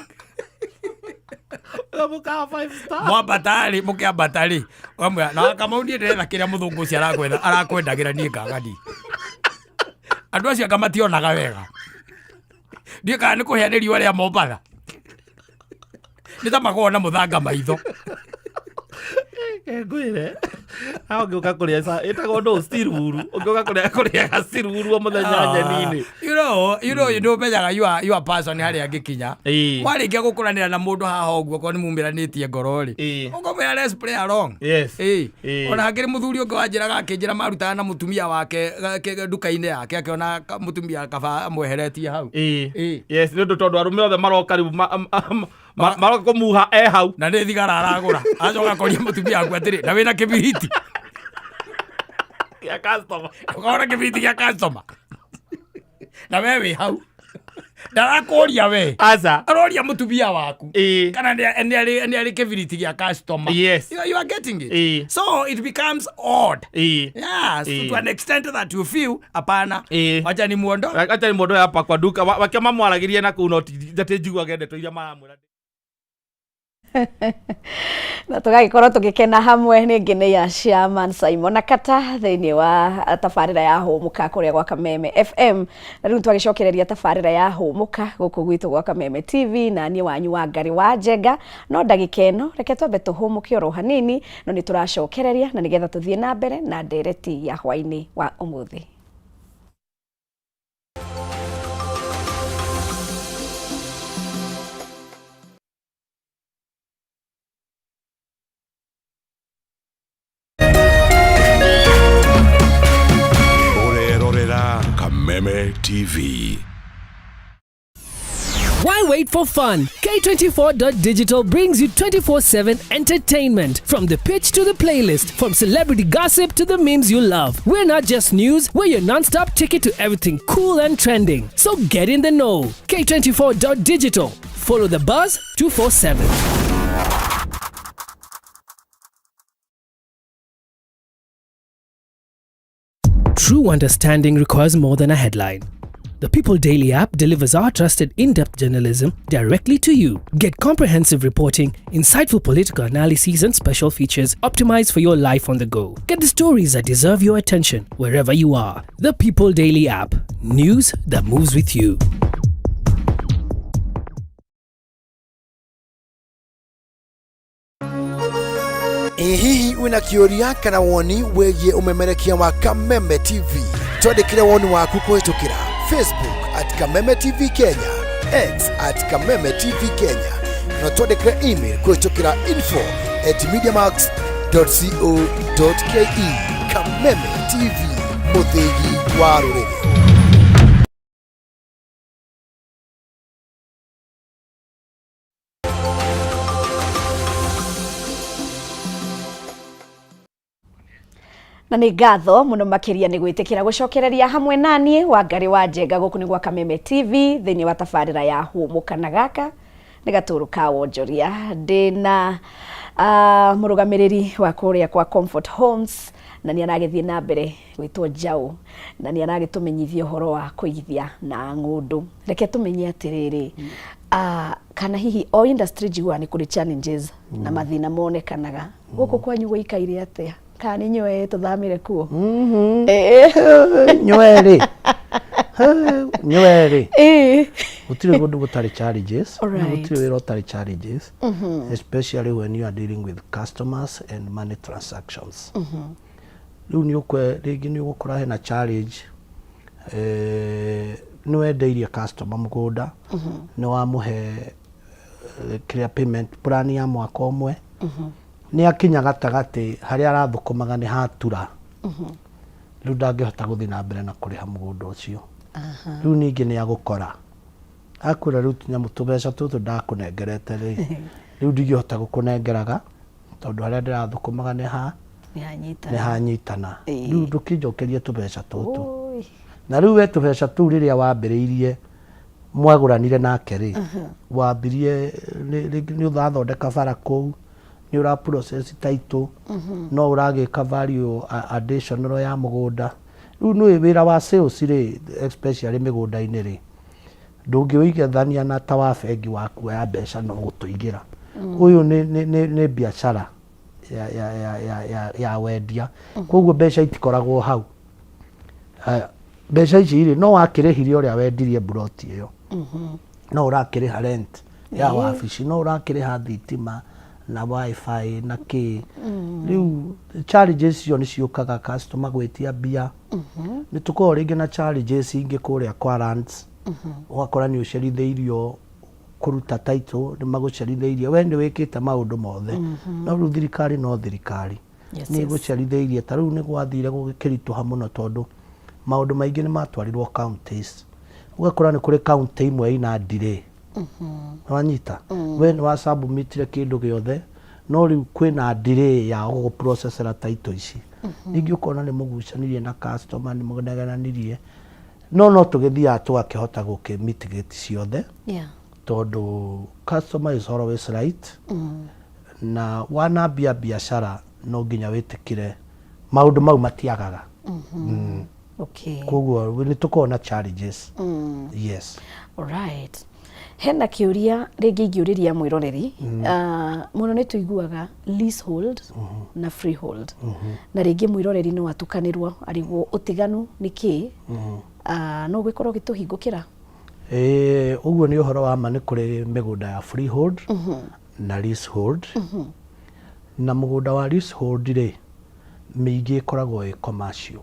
Mũkawa five star. Mwambatarĩ, mũkĩambatarĩ, wamwĩra na Kamau, niĩ ndĩretha kĩrĩa mũthũngũ ũcio arakwetha arakwendagĩra, niĩ ngagani andũ acio anga mationaga wega, ndiĩ kana nĩ kũhĩa nĩ riũa rĩa Mombatha, nĩ ta makoragwo na mũthanga maitho. Ngwĩre aho ũngĩũka kũrĩa ĩtagwo ndũ stiruru, ũngĩũka kũrĩa kũrĩaga stiruru o mũthenya nyeni-inĩ. You know ndũmenyaga you are person harĩa angĩkinya. Warĩkia gũkũranĩra na mũndũ haha ũguo, korwo nĩ mumĩranĩtie ngoro rĩ, ũkamwĩra, "Let's play along." Ona hakĩrĩ mũthuri ũngĩ wanjĩraga, akĩnjĩra marutaga na mũtumia wake nduka-inĩ yake, akĩona mũtumia kaba amweheretie hau. Yes, nĩ ũndũ tondũ arũme othe maroka rĩu maroka kũmuha e hau. Na nĩ thigara aragũra, acoka akoria mũtumia waku atĩrĩ, "Na wĩna kĩbiriti gĩa customer?" Ũkona kĩbiriti gĩa customer na we wĩ hau, ndarakũria we, Aca. aroria mũtumia waku kana nĩ arĩ kĩbiriti gĩa customer. You are getting it? So it becomes odd. Yes, to an extent that you feel, hapana, wacha ni muondo. Acha ni mũndũ hapa kwa duka wakia mamwaragĩrie na kũu, no ti njiguage ndeto iria maramwĩra. Na tũgagĩkorwo tũgĩkena hamwe nĩ ngeneia Chairman Simon Nakata thĩinĩ wa tabarĩra ya Hũmũka kũrĩa gwa Kameme FM. Na rĩu twagĩcokereria tabarĩra ya Hũmũka gũkũ gwitũ gwa Kameme TV na niĩ wanyu wa Ngarĩ wa Njenga. No ndagĩka ĩno reke twambe tũhũmũke oro hanini, no nĩ tũracokereria na nĩgetha tũthiĩ na mbere na ndereti ya hwaĩ-inĩ wa ũmũthĩ. Ũrerorera Kameme TV. Why wait for fun? K24.digital brings you 24/7 entertainment. From the pitch to the playlist, from celebrity gossip to the memes you love. We're not just news, we're your non stop ticket to everything cool and trending. So get in the know. K24.digital. Follow the buzz 247. True understanding requires more than a headline. The People Daily app delivers our trusted in depth journalism directly to you. Get comprehensive reporting, insightful political analyses, and special features optimized for your life on the go. Get the stories that deserve your attention wherever you are. The People Daily app. News that moves with you. Ĩ hihi wĩna kĩũria kana woni wĩgiĩ ũmemerekia wa Kameme TV? Twandĩkĩre woni waku kũhĩtũkĩra Facebook @KamemeTV Kenya, X @KamemeTV Kenya, kana twandĩkĩre email kũhĩtũkĩra info@mediamax.co.ke. Kameme TV, mũthĩgi wa rũrĩrĩ. Na nĩ ngatho mũno makĩria nĩ gwĩtĩkĩra gũcokereria hamwe naniĩ wa Ngarĩ wa Njenga gũkũ nĩ gwa Kameme TV thĩinĩ wa tabarĩra ya Hũmũka, na gaka nĩ gatũrũ ka wonjoria. Ndĩna mũrũgamĩrĩri wa kũrĩa kwa Comfort Homes na nĩ aragĩthiĩ na mbere gwĩtwo Njaũ, na nĩ aragĩtũmenyithia ũhoro wa kũigithia na ng'ũndũ. Reke tũmenye atĩrĩrĩ, kana hihi o industry njiguaga nĩ kũrĩ challenges na mathĩna monekanaga gũkũ kwanyu, gũikaire atĩa? Kana nĩ nyoe tũthamĩre kuo? Nyoerĩ, nyoerĩ, gũtirĩ kũndũ gũtarĩ challenges. Gũtirĩ wĩra ũtarĩ challenges, especially when you are dealing with customers and money transactions. Rĩu nĩ ũkwe rĩngĩ nĩ ũgũkora hena challenge, nĩ wendeirie customer mũgũnda, nĩ wamũhe kĩrĩa payment plan ya mwaka ũmwe, nĩ akinya gatagatĩ harĩa arathũkũmaga nĩ hatura. Rĩu ndangĩhota gũthiĩ na mbere na kũrĩha mũgũnda ũcio. Rĩu ningĩ nĩ agũkora akwĩra rĩu tũnyamũ tũbeca tũtũ ndakũnengerete rĩ, rĩu ndingĩhota gũkũnengeraga tondũ harĩa ndĩrathũkũmaga nĩ ha nĩ nĩ hanyitana. Rĩu ndũkĩnjokerie tũbeca tũtũ. Oi. Na rĩu we tũbeca tũu rĩrĩa wambĩrĩirie mwagũranire nake rĩ, wambirie rĩngĩ nĩ ũrathondeka bara kũu, nĩ ũra process title, no ũragĩka value additional ya mũgũnda. Rĩu nĩũĩ wĩra wa sales rĩ, especially mĩgũnda-inĩ rĩ, ndũngĩũigithania na ta wa bengi wa kuoya mbeca no gũtũigĩra. Ũyũ nĩ biacara ya wendia, koguo mbeca itikoragwo hau. Haya, mbeca ici rĩ, no wakĩrĩhire ũrĩa wendirie mburoti ĩyo, no ũrakĩrĩha rent ya wabici, no ũrakĩrĩha thitima na wifi na kĩ. Rĩu challenges icio nĩ ciũkaga, customer gwĩtia mbia. Nĩ tũkoragwo rĩngĩ na challenges ingĩ kũrĩa kwa lands, ũgakora nĩ ũcerithĩirio kũruta title, nĩ magũcerithĩirie, we nĩ wĩkĩte maũndũ mothe, no rĩu thirikari no thirikari nĩ ĩgũcerithĩirie. Ta rĩu nĩ gwathire gũgĩkĩritũha mũno tondũ maũndũ maingĩ nĩ matwarirwo counties, ũgakora nĩ kũrĩ county imwe ina delay. Nĩwanyita, we nĩ wasubmitire kĩndũ gĩothe, no rĩu kwĩna delay ya gũgũprocessera title ici. Ningĩ ũkona nĩ mũgucanirie na customer, nĩ mũnegenanirie, no tũgĩthiaga tũgakĩhota gũkĩ mitigate ciothe tondũ customer is always right. Na wanambia biacara no nginya wĩtĩkĩre maũndũ mau matiagaga. Koguo nĩ tũkoragwo na challenges, yes. Alright. Hena kĩũria rĩngĩ ingĩũrĩria mwĩroreri. Ah, mũno nĩ tũiguaga leasehold na freehold, na rĩngĩ mwĩroreri no atukanĩrwo arigwo ũtiganu nĩ kĩĩ. Ah, no ũgĩkorwo ũgĩtũhingũkĩra. Ĩĩ, ũguo nĩ ũhoro wa ma. Nĩ kũrĩ mĩgũnda ya freehold na leasehold. Na mũgũnda wa leasehold rĩ, mĩingĩ ĩkoragwo ĩ commercial,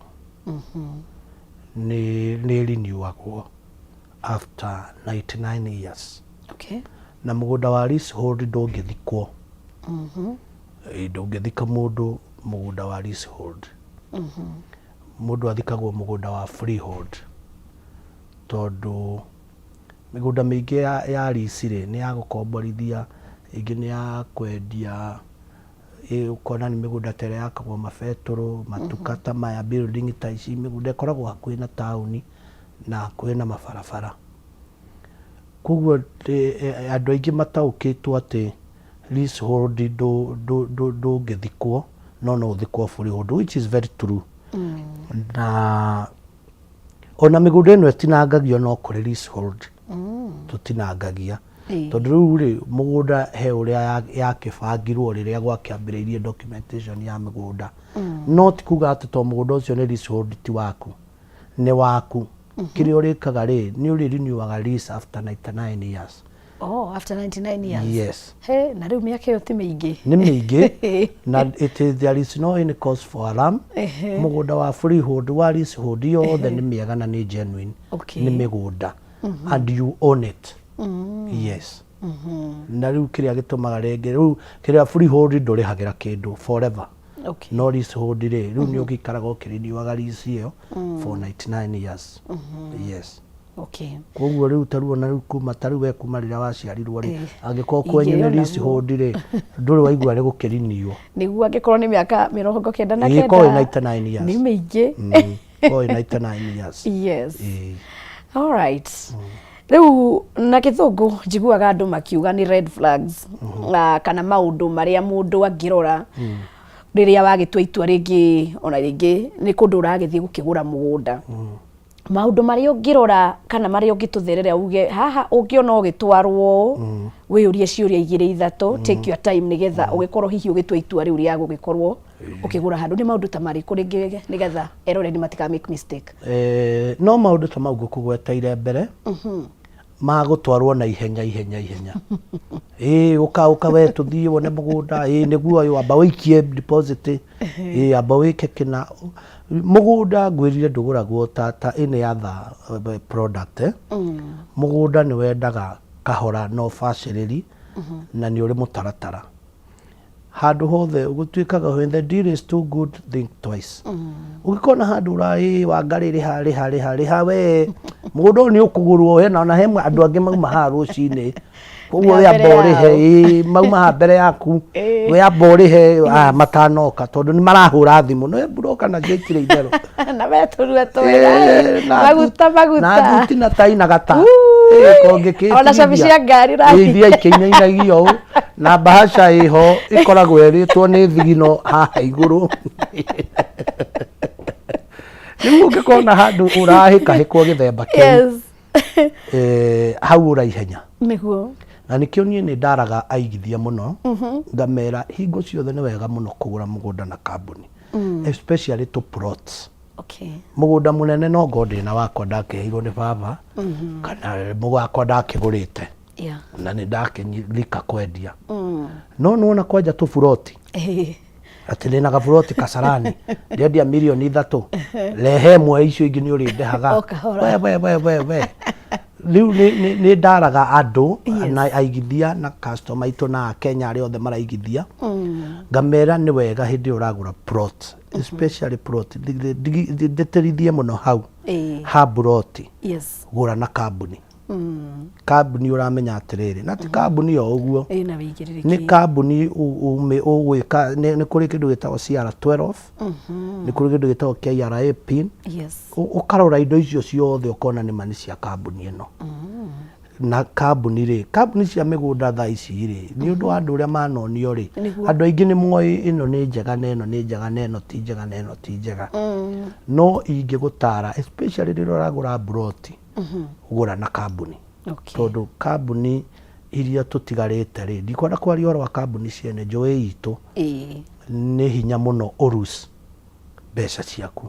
nĩ renewagwo after 99 years. Na mũgũnda wa leasehold ndũngĩthikwo. Ĩĩ, ndũngĩthika mũndũ mũgũnda wa leasehold. Mũndũ athikagwo mũgũnda wa freehold, tondũ mĩgũnda mĩingĩ ya lease rĩ, nĩ ya gũkomborithia, ĩngĩ nĩ ya kwendia. Ũkona nĩ mĩgũnda ta ĩrĩa yakagwo mabetũrũ, matuka ta maya, building ta ici, mĩgũnda ĩkoragwo hakuhĩ na taũni na hakuhĩ na mabarabara. Koguo andũ aingĩ mataũkĩtwo atĩ leasehold ndũngĩthikwo, no ũthikwo freehold, which is very true. Na ona mĩgũnda ĩno ĩtinangagio, no kũrĩ leasehold tũtinangagia, tondũ rĩu rĩ, mũgũnda he ũrĩa yakĩbangirwo rĩrĩa gwakĩambĩrĩirie documentation ya mĩgũnda. No ti kuga atĩ to mũgũnda ũcio nĩ leasehold ti waku, nĩ waku. Kĩrĩa ũrĩkaga rĩ, nĩ ũrĩ renewaga lease after 99 years. Oh, after 99 years. Yes. He, na rĩu mĩaka ĩyo ti mĩingĩ. Nĩ mĩingĩ, na it is, there is no any cause for alarm. Mũgũnda wa freehold, wa leasehold, yothe nĩ mĩega na nĩ genuine. Nĩ mĩgũnda and you own it, yes. Na rĩu kĩrĩa gĩtũmaga rĩngĩ, rĩu kĩrĩa freehold ndũrĩhagĩra kĩndũ forever. No leasehold rĩ, rĩu nĩ ũgĩikaraga ũkĩrenewaga lease ĩyo for 99 years, yes. Koguo rĩu ta rĩu ona rĩu kuma ta rĩu we kuma rĩrĩa waciarirwo rĩ, angĩkorwo kwenyu nĩ Ingĩona leasehold rĩ, ndũrĩ waigua nĩ gũkĩrenewo. Nĩguo, angĩkorwo nĩ mĩaka 99. Ĩĩ, korwo ĩ 99 years. Nĩ mĩingĩ. Korwo ĩ 99 years. Yes. Ĩĩ. Alright. Rĩu na gĩthũngũ njiguaga andũ makiuga nĩ red flags, kana maũndũ marĩa mũndũ angĩrora rĩrĩa wagĩtua itua rĩngĩ, ona rĩngĩ nĩ kũndũ ũragĩthiĩ gũkĩgũra mũgũnda, maũndũ marĩa ũngĩrora kana marĩa ũngĩtũtherera uge haha ũngĩona ũgĩtwarwo ũũ, wĩyũrie ciũria igĩrĩ ithatũ, take your time, nĩgetha ũgĩkorwo hihi ũgĩtua itua rĩu rĩa gũgĩkorwo ũkĩgũra handũ. Nĩ maũndũ ta marĩkũ rĩngĩ nĩgetha eroreri matika make mistake? No maũndũ ta mau ngũkũgweteire mbere ma gũtwarwo na ihenya ihenya ihenya, ĩĩ, ũka ũka we tũthiĩ wone mũgũnda, ĩĩ nĩguo ũyũ, amba ũikie deposit, ĩĩ amba wĩke kĩna. Mũgũnda ngwĩrire ndũgũragwo ta any other product, eh? Mũgũnda nĩ wendaga kahora na ũbacĩrĩri na nĩ ũrĩ mũtaratara. Handũ hothe gũtuĩkaga when the deal is too good think twice. Ũngĩkona handũ ũra ĩ Wangarĩ rĩha rĩha rĩha rĩha we mũgũnda ũyũ nĩ ũkũgũrwo hena ona he andũ angĩ mauma haha rũcinĩ koguo we Nĩ amba mbere ũrĩhe yao. ĩ mauma haha mbere yaku we amba ũrĩhe aya matanoka tondũ nĩ marahũra thimũ no mburoka nacio itirĩ itherũ na metũrua twega Eh, na maguta thu- na maguta thuti na tai na gata Ui, Eh, kũngĩkĩtigithia. ona cabi cia ngari ũrathiĩ. Ĩ, iria ikĩinainagio ũũ na mbahaca ĩho ĩkoragwo ĩrĩtwo nĩ thigino haha igũrũ rĩu ũngĩkona handũ ũrahĩkahĩkwo gĩthemba kĩu yes eh, hau ũraihenya nĩguo na nĩkĩo niĩ nĩ ndaraga aigithia mũno ngamera hingo ciothe nĩ wega mũno kũgũra mũgũnda na kambuni especially to plots okay mũgũnda mũnene no ngorwo ndĩ na wakwa ndakĩheirwo nĩ baba kana wakwa ndakĩgũrĩte yeah na nĩ ndakĩrika kwendia no nĩwona kwanja tũburoti Eh, atĩ ndĩna gaburoti kasarani ndendia mirioni ithatũ rehe ĩmwe icio ingĩ nĩ ũrĩndehaga O kahora. we we we we we rĩu nĩ- nĩ- nĩ ndaraga andũ na aigithia na customer aitũ na akenya arĩa othe maraigithia ngamera nĩ wega hĩndĩ ĩyo ũragũra plot especially plot ndĩtĩrithie mũno hau Ĩĩ. ha buroti yes gũra na kambuni kambuni ũramenya atĩrĩrĩ na ti kambuni o ũguo ĩna wĩigĩrĩrĩki nĩ kambuni ũgwĩka nĩ nĩ kũrĩ kĩndũ gĩtagwo CR12 nĩ kũrĩ kĩndũ gĩtagwo KRA pin yes Ũkarora indo icio ciothe ũkona nĩ ma nĩ cia kambuni ĩno na kambuni rĩ kambuni cia mĩgũnda thaa ici rĩ nĩ ũndũ wa andũ ũrĩa manonio rĩ Nĩguo. andũ aingĩ nĩ moĩ ĩno nĩ njega na ĩno nĩ njega na ĩno ti njega na ĩno ti njega no ingĩgũtara especially rĩrĩa ũragũra mburoti gũra na kambuni okay tondũ kambuni iria tũtigarĩte rĩ ndikwenda kwaria ũhoro wa kambuni ciene njũĩ itũ ĩĩ nĩ hinya mũno ũrus mbeca ciaku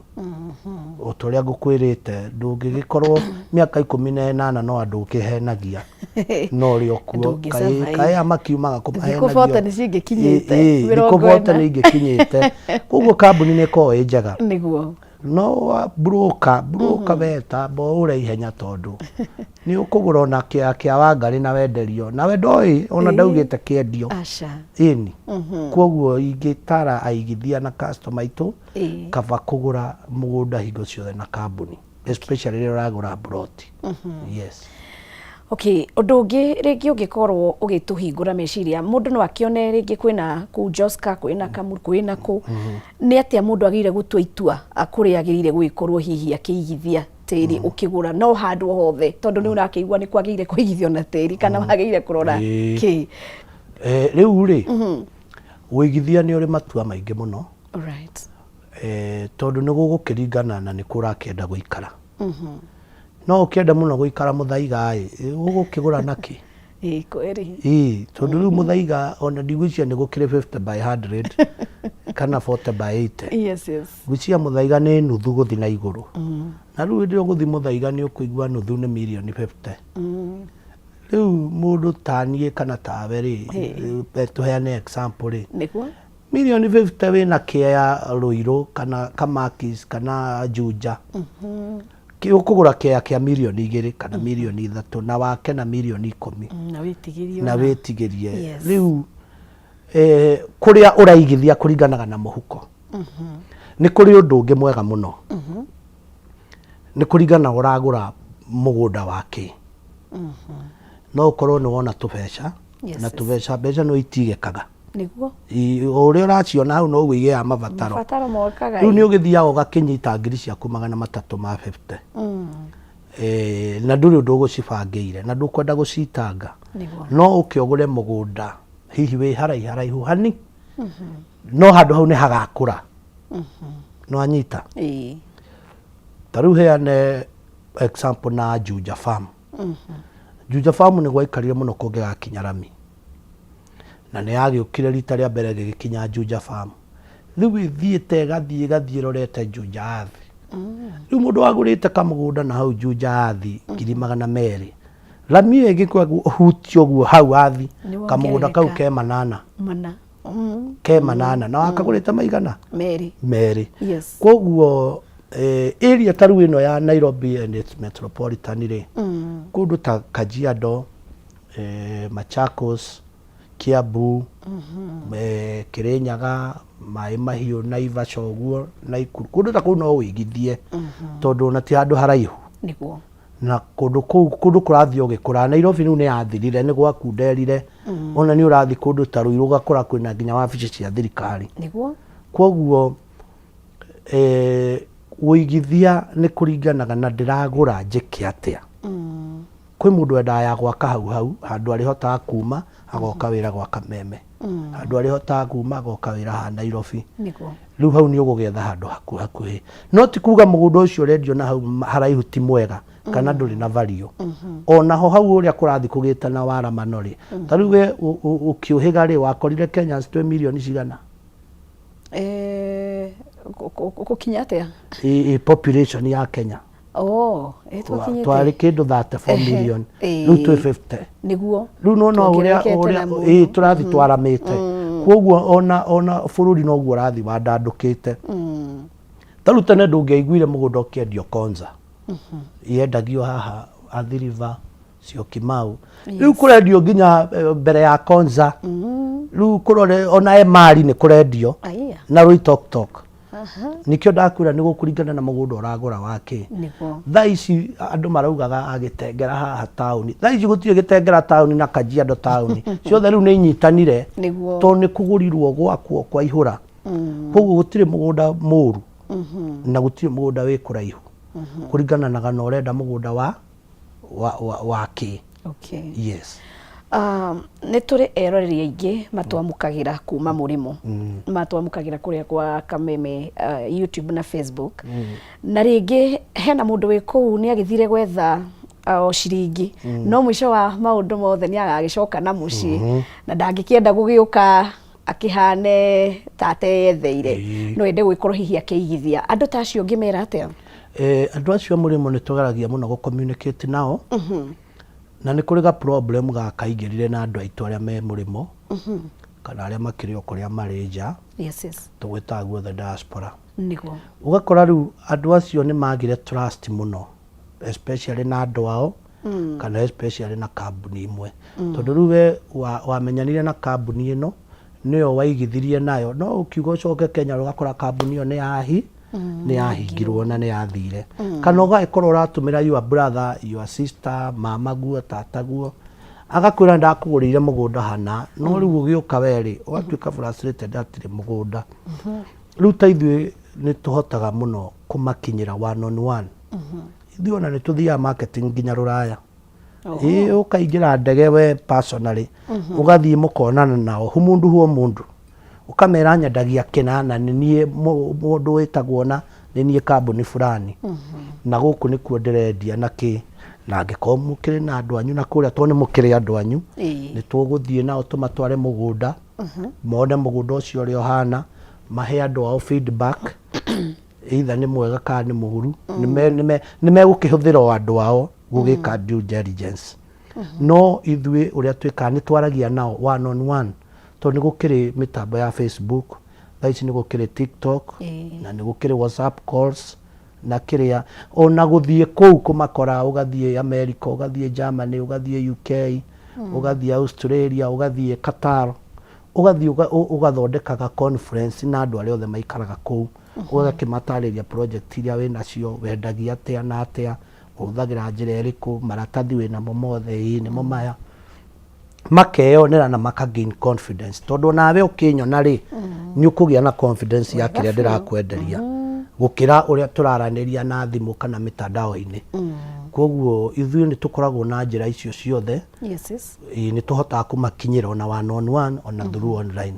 o ta ũrĩa ngũkwĩrĩte ndũngĩgĩkorwo mĩaka 18 no andũ ũkĩhenagia no ũrĩ o kuo Ndũngĩ kaĩ survive. kaĩ aya makiumaga Thikũ 40 nĩcio ingĩkinyĩte, thikũ 40. bote nĩ ingĩkinyĩte koguo kambuni nĩ ĩkoragwo ĩ njega nĩguo no wa broker broker we tamba ũre ihenya tondũ nĩ ũkũgũra ona kĩa kĩa Wangarĩ na wenderio nawe ndoĩ ona Ĩĩ. ndaugĩte kĩendio aca ĩni koguo ingĩtara aigithia na customer aitũ Ĩĩ. kaba kũgũra mũgũnda hingo ciothe na kambuni especially rĩrĩa ũragũra mburoti yes okay ũndũ ũngĩ rĩngĩ ũngĩkorwo ũgĩtũhingũra meciria mũndũ no akĩone rĩngĩ kwĩna kũu Joska kwĩna Kamuru kwĩna kũ nĩ atĩa mũndũ agĩrĩire gũtua itua a kũrĩa agĩrĩire gũgĩkorwo hihi akĩigithia tĩri ũkĩgũra no handũ o hothe tondũ nĩ ũrakĩigua nĩ kwagĩrĩire kũigithio na tĩri kana wagĩrĩire kũrora Ĩĩ. kĩ Eh, rĩu rĩ ũigithia nĩ ũrĩ matua maingĩ mũno right eh, tondũ nĩ gũgũkĩringana na nĩ kũ ũrakĩenda gũikara no ũkĩenda mũno gũikara mũthaiga ĩ ũgũkĩgũra nakĩ ĩĩ kweri ĩĩ tondũ rĩu mũthaiga ona ndigwĩciria nĩ gũkĩrĩ 50 by 100 kana 40 by 80 yes yes ngwĩciria mũthaiga nĩ nuthu gũthi na igũrũ na rĩu hĩndĩ ĩrĩa ũgũthi mũthaiga nĩ ũkũigua nuthu nĩ mirioni 50 rĩu mũndũ taniĩ kana tawe rĩ eh, tũheane example rĩ nĩguo mirioni 50 wĩna kĩea Rũirũ kana Kamakis kana Juja ũkũgũra kĩea kĩa mirioni 2 kana mirioni 3 na wake na mirioni 10 na wĩtigĩrie na wĩtigĩrie Yes. rĩu eh, kũrĩa ũraigithia kũringanaga na mũhuko nĩ kũrĩ ũndũ ũngĩ mwega mũno nĩ kũringana ũragũra mũgũnda wa kĩ no ũkorwo nĩ wona tũbeca Yes, na yes. tũbeca mbeca no itigĩkaga nĩguo O ũrĩa ũraciona hau noguo igĩaga mabataro mabataro mokaga rĩu nĩ ũgĩthiaga ũgakĩnyita ngiri ciaku 350 eh, na ndũrĩ ũndũ ũgũcibangĩire na ndũkwenda gũcitanga Nĩguo. no ũke ũgũre mũgũnda hihi wĩ haraihu haraihu hani no handũ hau nĩ hagakũra no anyita ĩĩ ta rĩu heane example na Juja Farm Juja Farm nĩ gwaikarire mũno kũngĩgakinya rami na nĩ yagĩũkire rita rĩa mbere gĩgĩkinya Juja Farm rĩu ĩthiĩte ĩgathiĩ ĩgathiĩ ĩrorete Juja Athi rĩu mũndũ wagũrĩte kamũgũnda na hau Juja Athi 200,000 rami ĩyo ĩngĩkũhutio ũguo hau athi Nĩ kamũgũnda kau wongerereka. ke manana mana ke manana na wakagũrĩte maigana merĩ merĩ yes koguo eh, area ta rĩu ĩno ya Nairobi and its metropolitan rĩ kũndũ ta Kajiado eh, Machakos Kiambu, Kĩrĩnyaga, Maĩ Mahiũ, Naivasha ũguo, Naikuru, kũndũ ta kũu no wĩigithie tondũ ona ti handũ haraihu. Nĩguo. Na kũndũ kũu kũndũ kũrathiĩ o gĩkũraga. Nairobi rĩu nĩ yathirire, nĩ gwakunderire. Ona nĩ ũrathiĩ kũndũ ta Ruiru ũgakora kwĩna nginya wabici cia thirikari. Nĩguo. Kwoguo ũigithia nĩ kũringanaga na ndĩragũra njĩke atĩa. Kwĩ mũndũ wendaga ya gwaka hau hau, handũ arĩhotaga kuma agoka wĩra gwa Kameme, handũ arĩhotaga kuma agoka wĩra haha Nairobi. Nĩguo. Rĩu hau nĩ ũgũgĩetha handũ haku hakuhĩ. No ti kuga mũgũnda ũcio ũrendio na hau haraihu ti mwega kana ndũrĩ na value. Onaho hau ũrĩa kũrathiĩ kũgĩte na waramano rĩ, ta rĩu we ũkĩũhĩga rĩ, wakorire Kenyans twĩ mirioni cigana? Gũkinya atĩa? Population ya Kenya. Oh, twakinyĩte. Twarĩ kĩndũ 34 million. Rĩu twĩ 50. Nĩguo. Rĩu nĩwona ũrĩa Tuongererekete ũrĩa na mũno. ĩĩ tũrathiĩ twaramĩte. Koguo ona bũrũri noguo ũrathiĩ wandandũkĩte. Ta rĩu tene ndũngĩaiguire mũgũnda ũkĩendio Konza. Yendagio haha Athi River, Syokimau. Rĩu kũrendio nginya mbere ya Konza. Rĩu kũrore ona Emali nĩ kũrendio. Aya. Na Loitoktok. Nĩkĩo ndakwĩra nĩ gũkũringana na mũgũnda ũragũra wa kĩ. Nĩguo. Thaa ici andũ maraugaga agĩtengera haha taũni. Thaa ici gũtirĩ gĩtengera taũni na Kajiado taũni. Ciothe rĩu nĩ inyitanire. Nĩguo. Tondũ nĩ kũgũrirwo gwakwo kwaihũra. Koguo gũtirĩ mũgũnda mũru na gũtirĩ mũgũnda wĩ kũraihu. Kũringana na kana ũrenda mũgũnda wa wa wa wa kĩ. Okay. Yes. Nĩ tũrĩ eroreri aingĩ matwamũkagĩra kuma mũrĩmo, matwamũkagĩra kũrĩa kwa Kameme YouTube na Facebook. Na rĩngĩ hena mũndũ wĩ kũu nĩ agĩthire gwetha o ciringi, no mũico wa maũndũ mothe nĩ agagĩcoka na mũciĩ na ndangĩkĩenda gũgĩũka akĩhane ta ateyetheire, no ende gũgĩkorwo hihi akĩigithia. Andũ ta acio ũngĩmera atĩa? Andũ acio a mũrĩmo nĩ tũgeragia mũno gũ communicate nao. Na nĩ kũrĩ ga problem gakaingĩrire na andũ aitũ arĩa me mũrĩmo kana arĩa makĩrĩ o kũrĩa marĩ nja. Yes. Tũgwĩtaga guothe diaspora. Nĩguo. Ũgakora rĩu andũ acio nĩ magire trust mũno, especially na andũ ao kana especially na kambuni imwe. Tondũ rĩu we wamenyanire na kambuni ĩno, nĩyo waigithirie nayo, no ũkiuga ũcoke Kenya ũgakora kambuni ĩyo nĩ yahi nĩ yahingirwo na nĩ yathire. Kana ũgagĩkorwo ũratũmĩra your brother, your sister, mama guo, tata guo, agakwĩra ndakũgũrĩire mũgũnda hana, no rĩu ũgĩũka we rĩ, ũgatuĩka frustrated hatirĩ mũgũnda. Rĩu ta ithuĩ nĩ tũhotaga mũno kũmakinyĩra one on one. Ithuĩ ona nĩ tũthiaga marketing nginya rũraya. Ĩĩ ũkaingĩra ndege we personally, ũgathiĩ mũkonana nao, humundu huo mundu. Ũkamera nyendagia kĩna na nĩ niĩ mũndũ wĩtagwo na nĩ niĩ kambuni fulani. Na gũkũ nĩkuo ndĩrendia na kĩ. Na angĩkorwo mũkĩrĩ na andũ anyu na kũrĩa, tondũ nĩ mũkĩrĩ andũ anyu, nĩ tũgũthiĩ nao tũmatware mũgũnda, mone mũgũnda ũcio ũrĩa ũhana, mahe andũ ao feedback, either nĩ mwega kana nĩ mũru. Nĩ megũkĩhũthĩra o andũ ao gũgĩka due diligence. No ithuĩ ũrĩa twĩkaga nĩ twaragia nao one on one, tondũ nĩ gũkĩrĩ mĩtambo ya Facebook, thaa ici nĩ gũkĩrĩ TikTok, na nĩ gũkĩrĩ WhatsApp calls na kĩrĩa, ona gũthiĩ kũu kũmakora, ũgathiĩ America, ũgathiĩ Germany, ũgathiĩ UK, ũgathiĩ Australia, ũgathiĩ Qatar, ũgathiĩ ũgathondekaga conference na andũ arĩa othe maikaraga kũu, ũgakĩmatarĩria project iria wĩnacio, wendagia atĩa na atĩa, ũhũthagĩra njĩra ĩrĩkũ, maratathi wĩnamo mothe, ĩĩ nĩmo maya. Makeyonera na maka gain confidence, tondũ onawe ũkĩnyona rĩ, nĩ ũkũgĩa na confidence ya kĩrĩa ndĩrakwenderia gũkĩra ũrĩa tũraranĩria na thimũ kana mĩtandao-inĩ. Koguo ithuĩ nĩ tũkoragwo na njĩra icio ciothe. Yes. Ĩĩ, nĩ tũhotaga kũmakinyĩra ona one on one ona through online.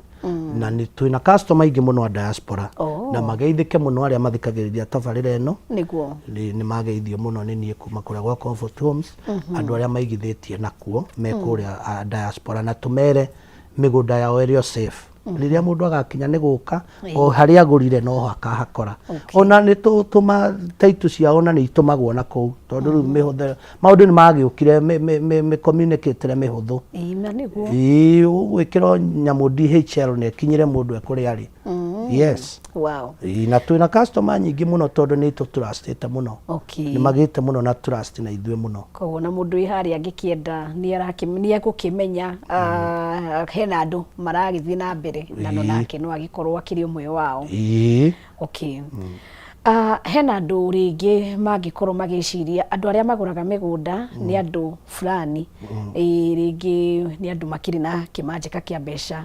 Na nĩ twĩna customer aingĩ mũno a diaspora. Na mageithĩke mũno arĩa mathikagĩrĩria tabarĩra ĩno. Nĩguo. Nĩ mageithio mũno nĩ niĩ kuma kũrĩa gwa Comfort Homes, andũ arĩa maigithĩtie nakuo me kũrĩa a diaspora, na tũmere mĩgũnda yao ĩrĩ o safe. Rĩrĩa mũndũ agakinya nĩ gũka, o harĩa agũrire noho akahakora. Ona nĩ tũtũma title ciao ona nĩ itũmagwo na kũu, tondũ rĩu mĩhũthĩro maũndũ nĩ magĩũkire mĩ communicate mĩhũthũ. Ĩĩ, na nĩguo. Ĩĩ, ũgwĩkĩra nyamũ DHL na ĩkinyĩre mũndũ e kũrĩa arĩ. Yes. Ĩĩ, na twĩna customer nyingĩ mũno tondũ nĩ tũtrustĩte mũno. Nĩ magĩte mũno na trust na ithuĩ mũno. Koguo na mũndũ wĩ harĩa angĩkĩenda nĩ egũkĩmenya hena andũ maragĩthiĩ na mbere na no nake no agĩkorwo akĩrĩ ũmwe wao. Okay. Hena andũ rĩngĩ mangĩkorwo magĩciria andũ arĩa magũraga mĩgũnda nĩ andũ fulani, rĩngĩ nĩ andũ makĩrĩ na kĩmanjĩka kĩa mbeca,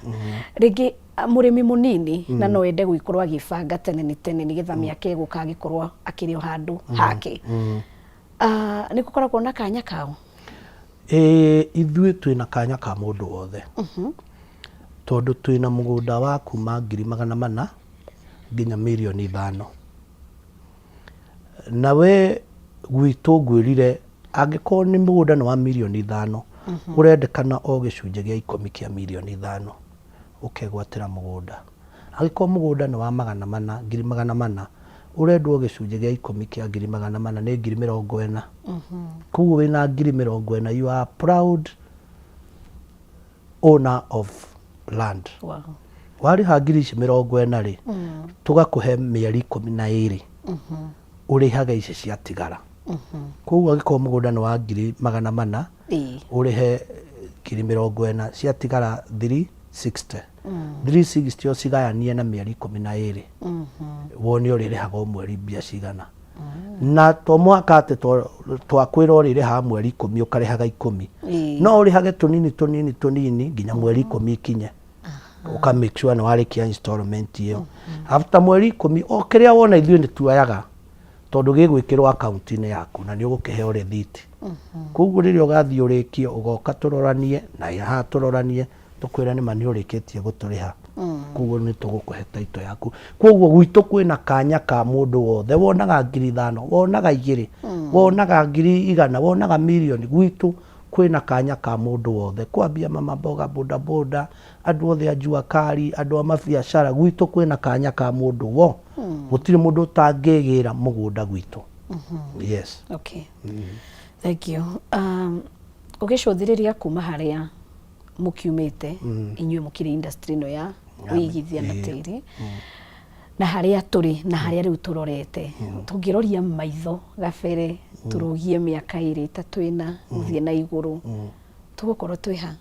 rĩngĩ mũrĩmi mũnini na no ende gũgĩkorwo agĩbanga tene nĩ tene nĩgetha mĩaka ĩgũka agĩkorwo akĩrĩ o handũ hake. Nĩ gũkoragwo na kanya kao? Ĩĩ, ithuĩ twĩna kanya ka mũndũ wothe tondũ twĩna mũgũnda wa kuma 400,000 nginya 5 mirioni. Na we gwitũ ngwĩrire angĩkorwo nĩ mũgũnda nĩ wa 5 mirioni, ũrendekana o gĩcunjĩ gĩa ikũmi kĩa 5 mirioni ũkegwatĩra mũgũnda. Angĩkorwo mũgũnda nĩ wa 400, 400,000, ũrendwo gĩcunjĩ gĩa ikũmi kĩa 400,000 nĩ 40,000. Koguo wĩna 40,000 you are proud owner of land. Warĩha 40,000 rĩ, tũgakũhe mĩeri 12 ũrĩhage ici ciatigara. Koguo angĩkorwo mũgũnda nĩ wa 400,000, ũrĩhe 40,000, ciatigara 360. 360 ũcigayanie na mĩeri 12 wone ũrĩrĩhaga o mweri mbia cigana. Na to mũhaka atĩ twakwĩra ũrĩrĩhaga mweri 10 ũkarĩhaga 10. No ũrĩhage tũnini tũnini tũnini nginya mweri 10 ikinye. Ũka make sure nĩ warĩkia installment ĩyo. After mweri 10 o kĩrĩa wona ithuĩ nĩ tuoyaga tondũ gĩgwĩkĩrwo akaunti-inĩ yaku na nĩ ũgũkĩheo rĩthiti. Koguo rĩrĩa ũgathiĩ ũrĩkie ũgoka tũroranie na haha tũroranie tũkwĩre nĩma nĩ ũrĩkĩtie gũtũrĩha. Koguo nĩ tũgũkũhe title yaku. Koguo gwitũ kwĩna kanya ka mũndũ wothe wonaga 5,000, wonaga 2, wonaga 100,000, wonaga mirioni, gwitũ kwĩna kanya ka mũndũ wothe kwambia mama mboga, boda boda, andũ othe a jua kali, andũ a mabiacara, gwitũ kwĩna kanya ka mũndũ wo. Gũtirĩ mũndũ ũtangĩgĩra mũgũnda gwitũ. Yes. Okay. Thank you. Ũgĩcũthĩrĩria kuma harĩa mũkiumĩte inyuĩ mũkĩrĩ industry ĩno ya ũigithia na tĩri na harĩa tũrĩ na harĩa rĩu tũrorete, tũngĩroria maitho gabere tũrũgie mĩaka 2, 3, 4 gũthiĩ na igũrũ, tũgũkorwo twĩ ha?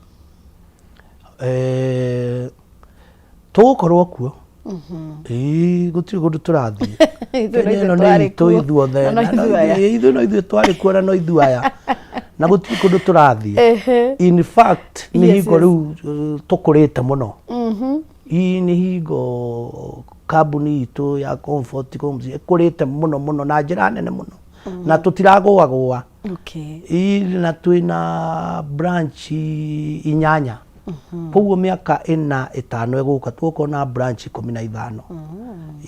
Tũgũkorwo kuo. Ĩĩ, gũtirĩ kũndũ tũrathiĩ. Ithuĩ no Kenya ithuĩ ĩno nĩ twarĩ itũ kuo. ithuothe. Na no Na no ithuĩ aya. ithuĩ no ithuĩ twarĩ kuo na no ithuĩ aya. Na gũtirĩ kũndũ tũrathiĩ. In fact, nĩ hingo rĩu tũkũrĩte mũno. Ii nĩ hingo kambuni itũ ya Comfort Homes ĩkũrĩte mũno mũno na njĩra nene mũno. Na tũtiragũagũa. Ii na twĩna branch 8. Koguo mĩaka 4 5 ĩgũka tũgũkorwo na branch 15.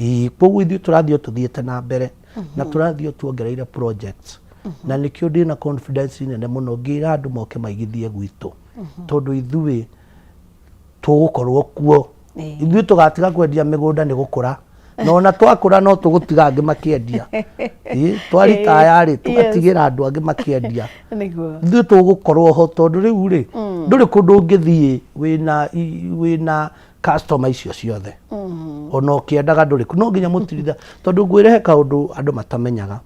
Ii, koguo ithuĩ tũrathiĩ o tũthiĩte na mbere na tũrathiĩ o tuongereire projects. Na nĩkĩo ndĩna confidence nene mũno ngĩra andũ moke maigithie gwitũ. Tondũ ithuĩ tũgũkorwo kuo. Ithuĩ tũgatiga kwendia mĩgũnda nĩ gũkũra. Na ona twakũra no tũgũtiga angĩ makĩendia. Twaritaya rĩ, tũgatigĩra andũ angĩ makĩendia. Ithuĩ tũgũkorwo ho tondũ rĩu rĩ, ndũrĩ kũndũ ũngĩthiĩ wĩna customer icio ciothe. Ona ũkĩendaga ndũrĩ, no nginya mũtirithia, tondũ ngwĩre he kaũndũ andũ matamenyaga.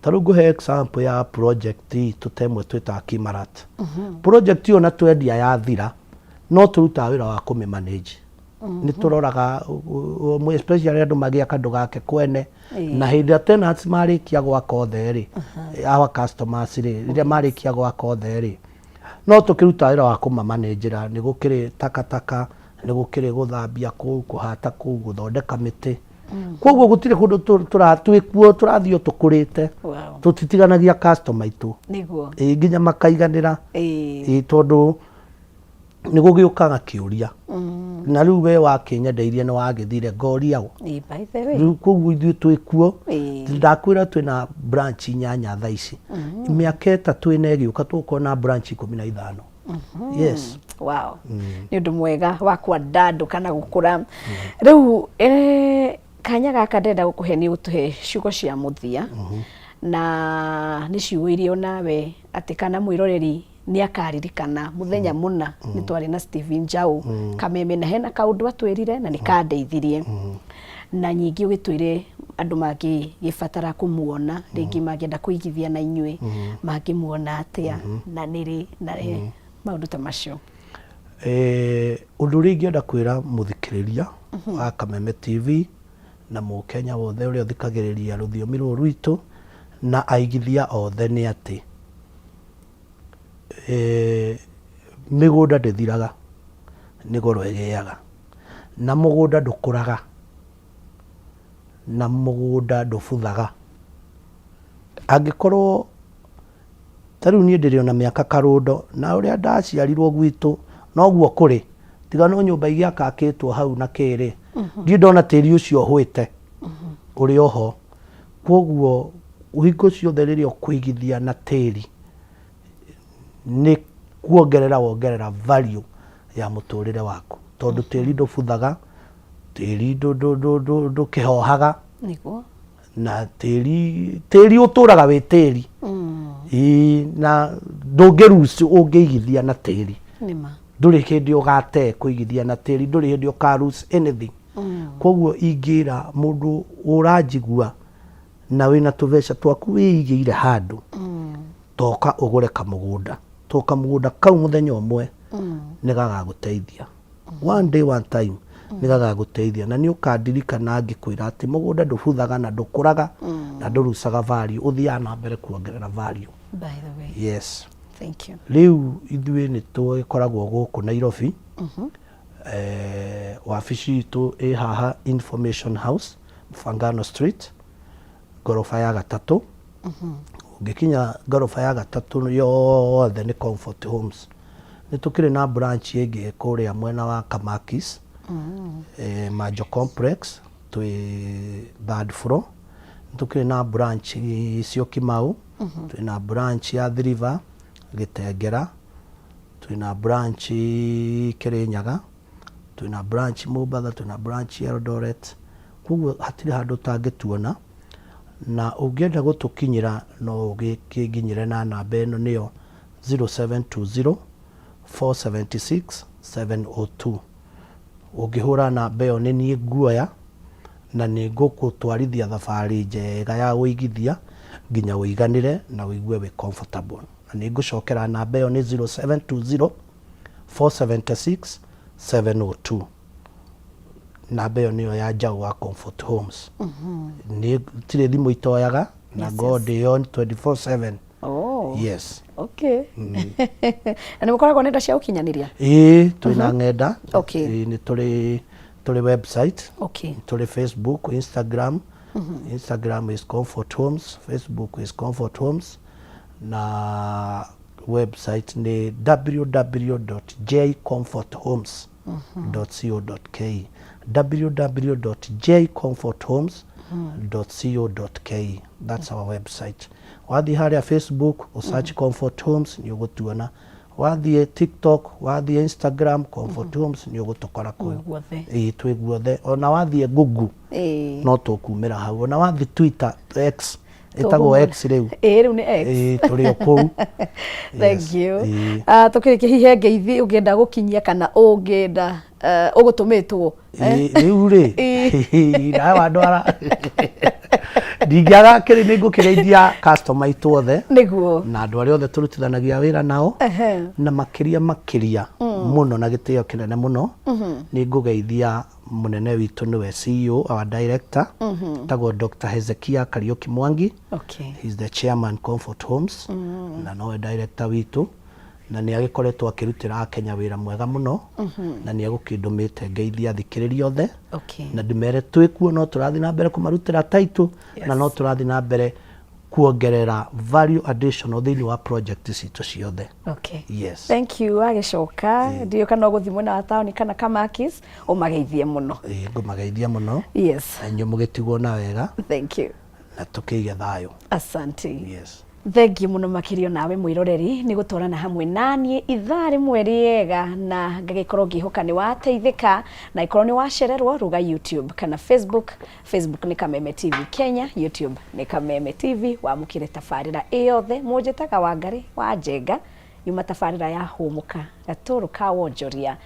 Ta rĩu ngũhe example ya project itũ ta ĩmwe twĩtaga Kimarat. Project ĩyo na twendia yathira, no tũrutaga wĩra wa kũmĩ manage. Nĩ tũroraga especially andũ magĩaka ndũgake kwene. Na hĩndĩ ĩrĩa tenants marĩkia gwaka othe rĩ, our customers rĩ, rĩrĩa marĩkia gwaka othe rĩ, no tũkĩrutaga wĩra wa kũma manage-ra, nĩ gũkĩrĩ takataka, nĩ gũkĩrĩ gũthambia kũu, kũhata kũu, gũthondeka mĩtĩ. Koguo gũtirĩ kũndũ twĩkuo tũrathiĩ o tũkũrĩte. Tũtitiganagia customer aitũ. Ĩĩ, nginya makaiganĩra. Ĩĩ, tondũ nĩ gũgĩũkaga kĩũria. Na rĩu we wakĩnyendeirie nĩ wagĩthire ngoria ũ. Rĩu koguo ithuĩ twĩkuo. Ndakwĩra twĩna branch 8 thaa ici. Mĩaka 3 4 ĩgĩũka tũgũkorwo na branch 15. Yes. Wow. Nĩ ũndũ mwega wa kwandandũka na gũkũra. Rĩu kanya gaka ndĩrenda gũkũhe nĩ ũtũhe ciugo cia mũthia. Na nĩ ciugo iria onawe atĩ kana mwĩroreri Nĩ akaririkana mũthenya mũna nĩ twarĩ na Stephen Njau Kameme na hena kaũndũ atwĩrire na nĩ kandeithirie. Na nyingĩ ũgĩtwĩre andũ mangĩgĩbatara kũmuona rĩngĩ, mangĩenda kũigithia na inyuĩ, mangĩmuona atĩa na nĩrĩ na maũndũ ta macio. Ũndũ ũrĩa ingĩenda kwĩra mũthikĩrĩria wa Kameme TV na mũkenya wothe ũrĩa ũthikagĩrĩria rũthiomi rũrũ rwitũ na aigithia othe nĩ atĩ mĩgũnda ndĩthiraga, nĩ goro ĩgĩaga. Na mũgũnda ndũkũraga, na mũgũnda ndũbuthaga. Angĩkorwo ta rĩu niĩ ndĩrĩ ona mĩaka karũndo, na ũrĩa ndaciarirwo gwitũ noguo kũrĩ, tiga no nyũmba igĩakakĩtwo hau na kĩ rĩ, ndirĩ ndona tĩri ũcio ũhwĩte ũrĩ oho. Kwoguo hingo ciothe rĩrĩa ũkũigithia na tĩri, nĩ kuongerera wongerera value ya mũtũrĩre waku, tondũ tĩri ndũbuthaga, tĩri ndũkĩhohaga. Nĩguo. Na tĩri tĩri ũtũraga wĩ tĩri. Ĩĩ, na ndũngĩruci ũngĩigithia na tĩri. Nĩma. Ndũrĩ hĩndĩ ũgate kũigithia na tĩri, ndũrĩ hĩndĩ ũka lose anything. Koguo ingĩra mũndũ ũranjigua na wĩna tũbeca twaku wĩigĩire handũ, toka ũgũre kamũgũnda. To kamũgũnda kau mũthenya ũmwe nĩ gagagũteithia. One day, one time nĩ gagagũteithia, na nĩ ũkandirikana ngĩkwĩra atĩ mũgũnda ndũbuthaga na ndũkũraga na ndũrucaga value, ũthiaga na mbere kuongerera value. By the way. Yes. Thank you. Rĩu ithuĩ nĩ tũgĩkoragwo gũkũ Nairobi. Wabici itũ ĩ haha Information House, Mfangano Street, ngoroba ya gatatũ. Ũngĩkinya ngoroba ya gatatũ yothe nĩ Comfort Homes. Nĩ tũkĩrĩ na branch ĩngĩ kũrĩa mwena wa Kamakis, Manjo Complex, twĩ third floor. Nĩ tũkĩrĩ na branch Syokimau, twĩna branch ya Athi River, Gĩtengera, twĩna branch Kĩrĩnyaga, twĩna branch Mombatha, twĩna branch Eldoret. Koguo hatirĩ handũ ũtangĩtuona, na ũngĩenda gũtũkinyĩra no ũgĩkĩnginyĩre na namba ĩno, nĩyo 0720 476 702. Ũngĩhũra namba ĩyo nĩ niĩ nguoya na nĩ ngũgũtwarithia thabarĩ njega ya ũigithia nginya ũiganĩre na ũigue wĩ comfortable. Na nĩ ngũcokera namba ĩyo nĩ 0720 476 702. Namba ĩyo nĩyo ya Njaũ wa Comfort Homes. Nĩ tirĩ thimũ itoyaga na God ĩ on 24/7. Oh. Yes. Okay. Na nĩ mũkoragwo nenda cia ũkinyanĩria? Ĩĩ, twĩna ng'enda. Okay. Ĩĩ, nĩ tũrĩ website. Okay. Tũrĩ Facebook, Instagram. Instagram is Comfort Homes, Facebook is Comfort Homes, na website nĩ www.jcomforthomes.co.ke, www.jcomforthomes.co.ke, that's our website. Wathiĩ harĩa Facebook ũsearch Comfort Homes nĩ ũgũtuona, wathiĩ TikTok, wathiĩ Instagram, Comfort Homes nĩ ũgũtũkora kũu. Twĩ guothe. Ĩĩ, twĩ guothe. Ona wathiĩ Google no tũkumĩra hau, ona wathiĩ Twitter, X, ĩtagwo X rĩu. Ĩĩ, rĩu nĩ X. Ĩĩ, tũrĩ o kũu. Thank Yes, you. Ĩĩ. Ah, tũkĩrĩkia, hihi he ngeithi ũngĩenda gũkinyia kana ũngĩenda ũgũtũmĩtwo? Ĩĩ, rĩu rĩ, Ĩĩ. nawe wandwara, ndingĩaga kĩrĩ, nĩ ngũkĩgeithia customer aitũ othe na andũ arĩa othe tũrutithanagia wĩra nao, na makĩria makĩria mũno na gĩtĩo kĩnene mũno nĩ ngũgeithia mũnene witũ, nĩwe CEO, our director, tagwo Dr. Hezekia Kariuki Mwangi. He's the chairman Comfort Homes na nowe director witũ, na nĩ agĩkoretwo akĩrutĩra Akenya wĩra mwega mũno, na nĩ egũkĩndũmĩte ngeithia athikĩrĩria othe na ndĩmere twĩ kuo, no tũrathiĩ na mbere kũmarutĩra title na no tũrathiĩ na mbere kuongerera value additional thĩinĩ wa project citũ ciothe. Okay. Yes. Thank you. Agĩcoka ndiũĩ kana ũgũthiĩ mwena wa taũni kana Kamakis, ũmageithie mũno. Ĩĩ, ngũmageithia mũno. Yes. Na inyuĩ mũgĩtigwo na wega. Thank you. Na tũkĩige thayũ. Asante. Yes. Thengiũ mũno makĩria nawe mwĩroreri nĩ gũtwarana hamwe naniĩ ithaa rĩmwe rĩega, na ngagĩkorwo ngĩhoka nĩ wateithĩka, na ĩkorwo nĩ wacererwo, ruga YouTube kana Facebook. Facebook nĩ Kameme TV Kenya, YouTube nĩ Kameme TV. Wamũkĩre tabarĩra ĩ yothe. Mũnjĩtaga Wangarĩ wa Njenga. Nyuma tabarĩra ya Hũmũka gatũrũ ka wonjoria.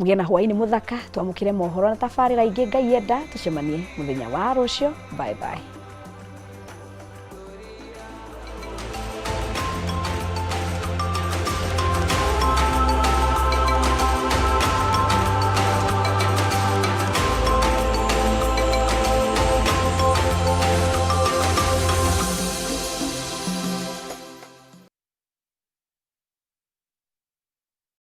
Mũgĩe na hwaĩ-inĩ mũthaka, twamũkĩre mohoro na tabarĩra ingĩ Ngai enda, tũcemanie mũthenya wa rũciũ. Bye bye.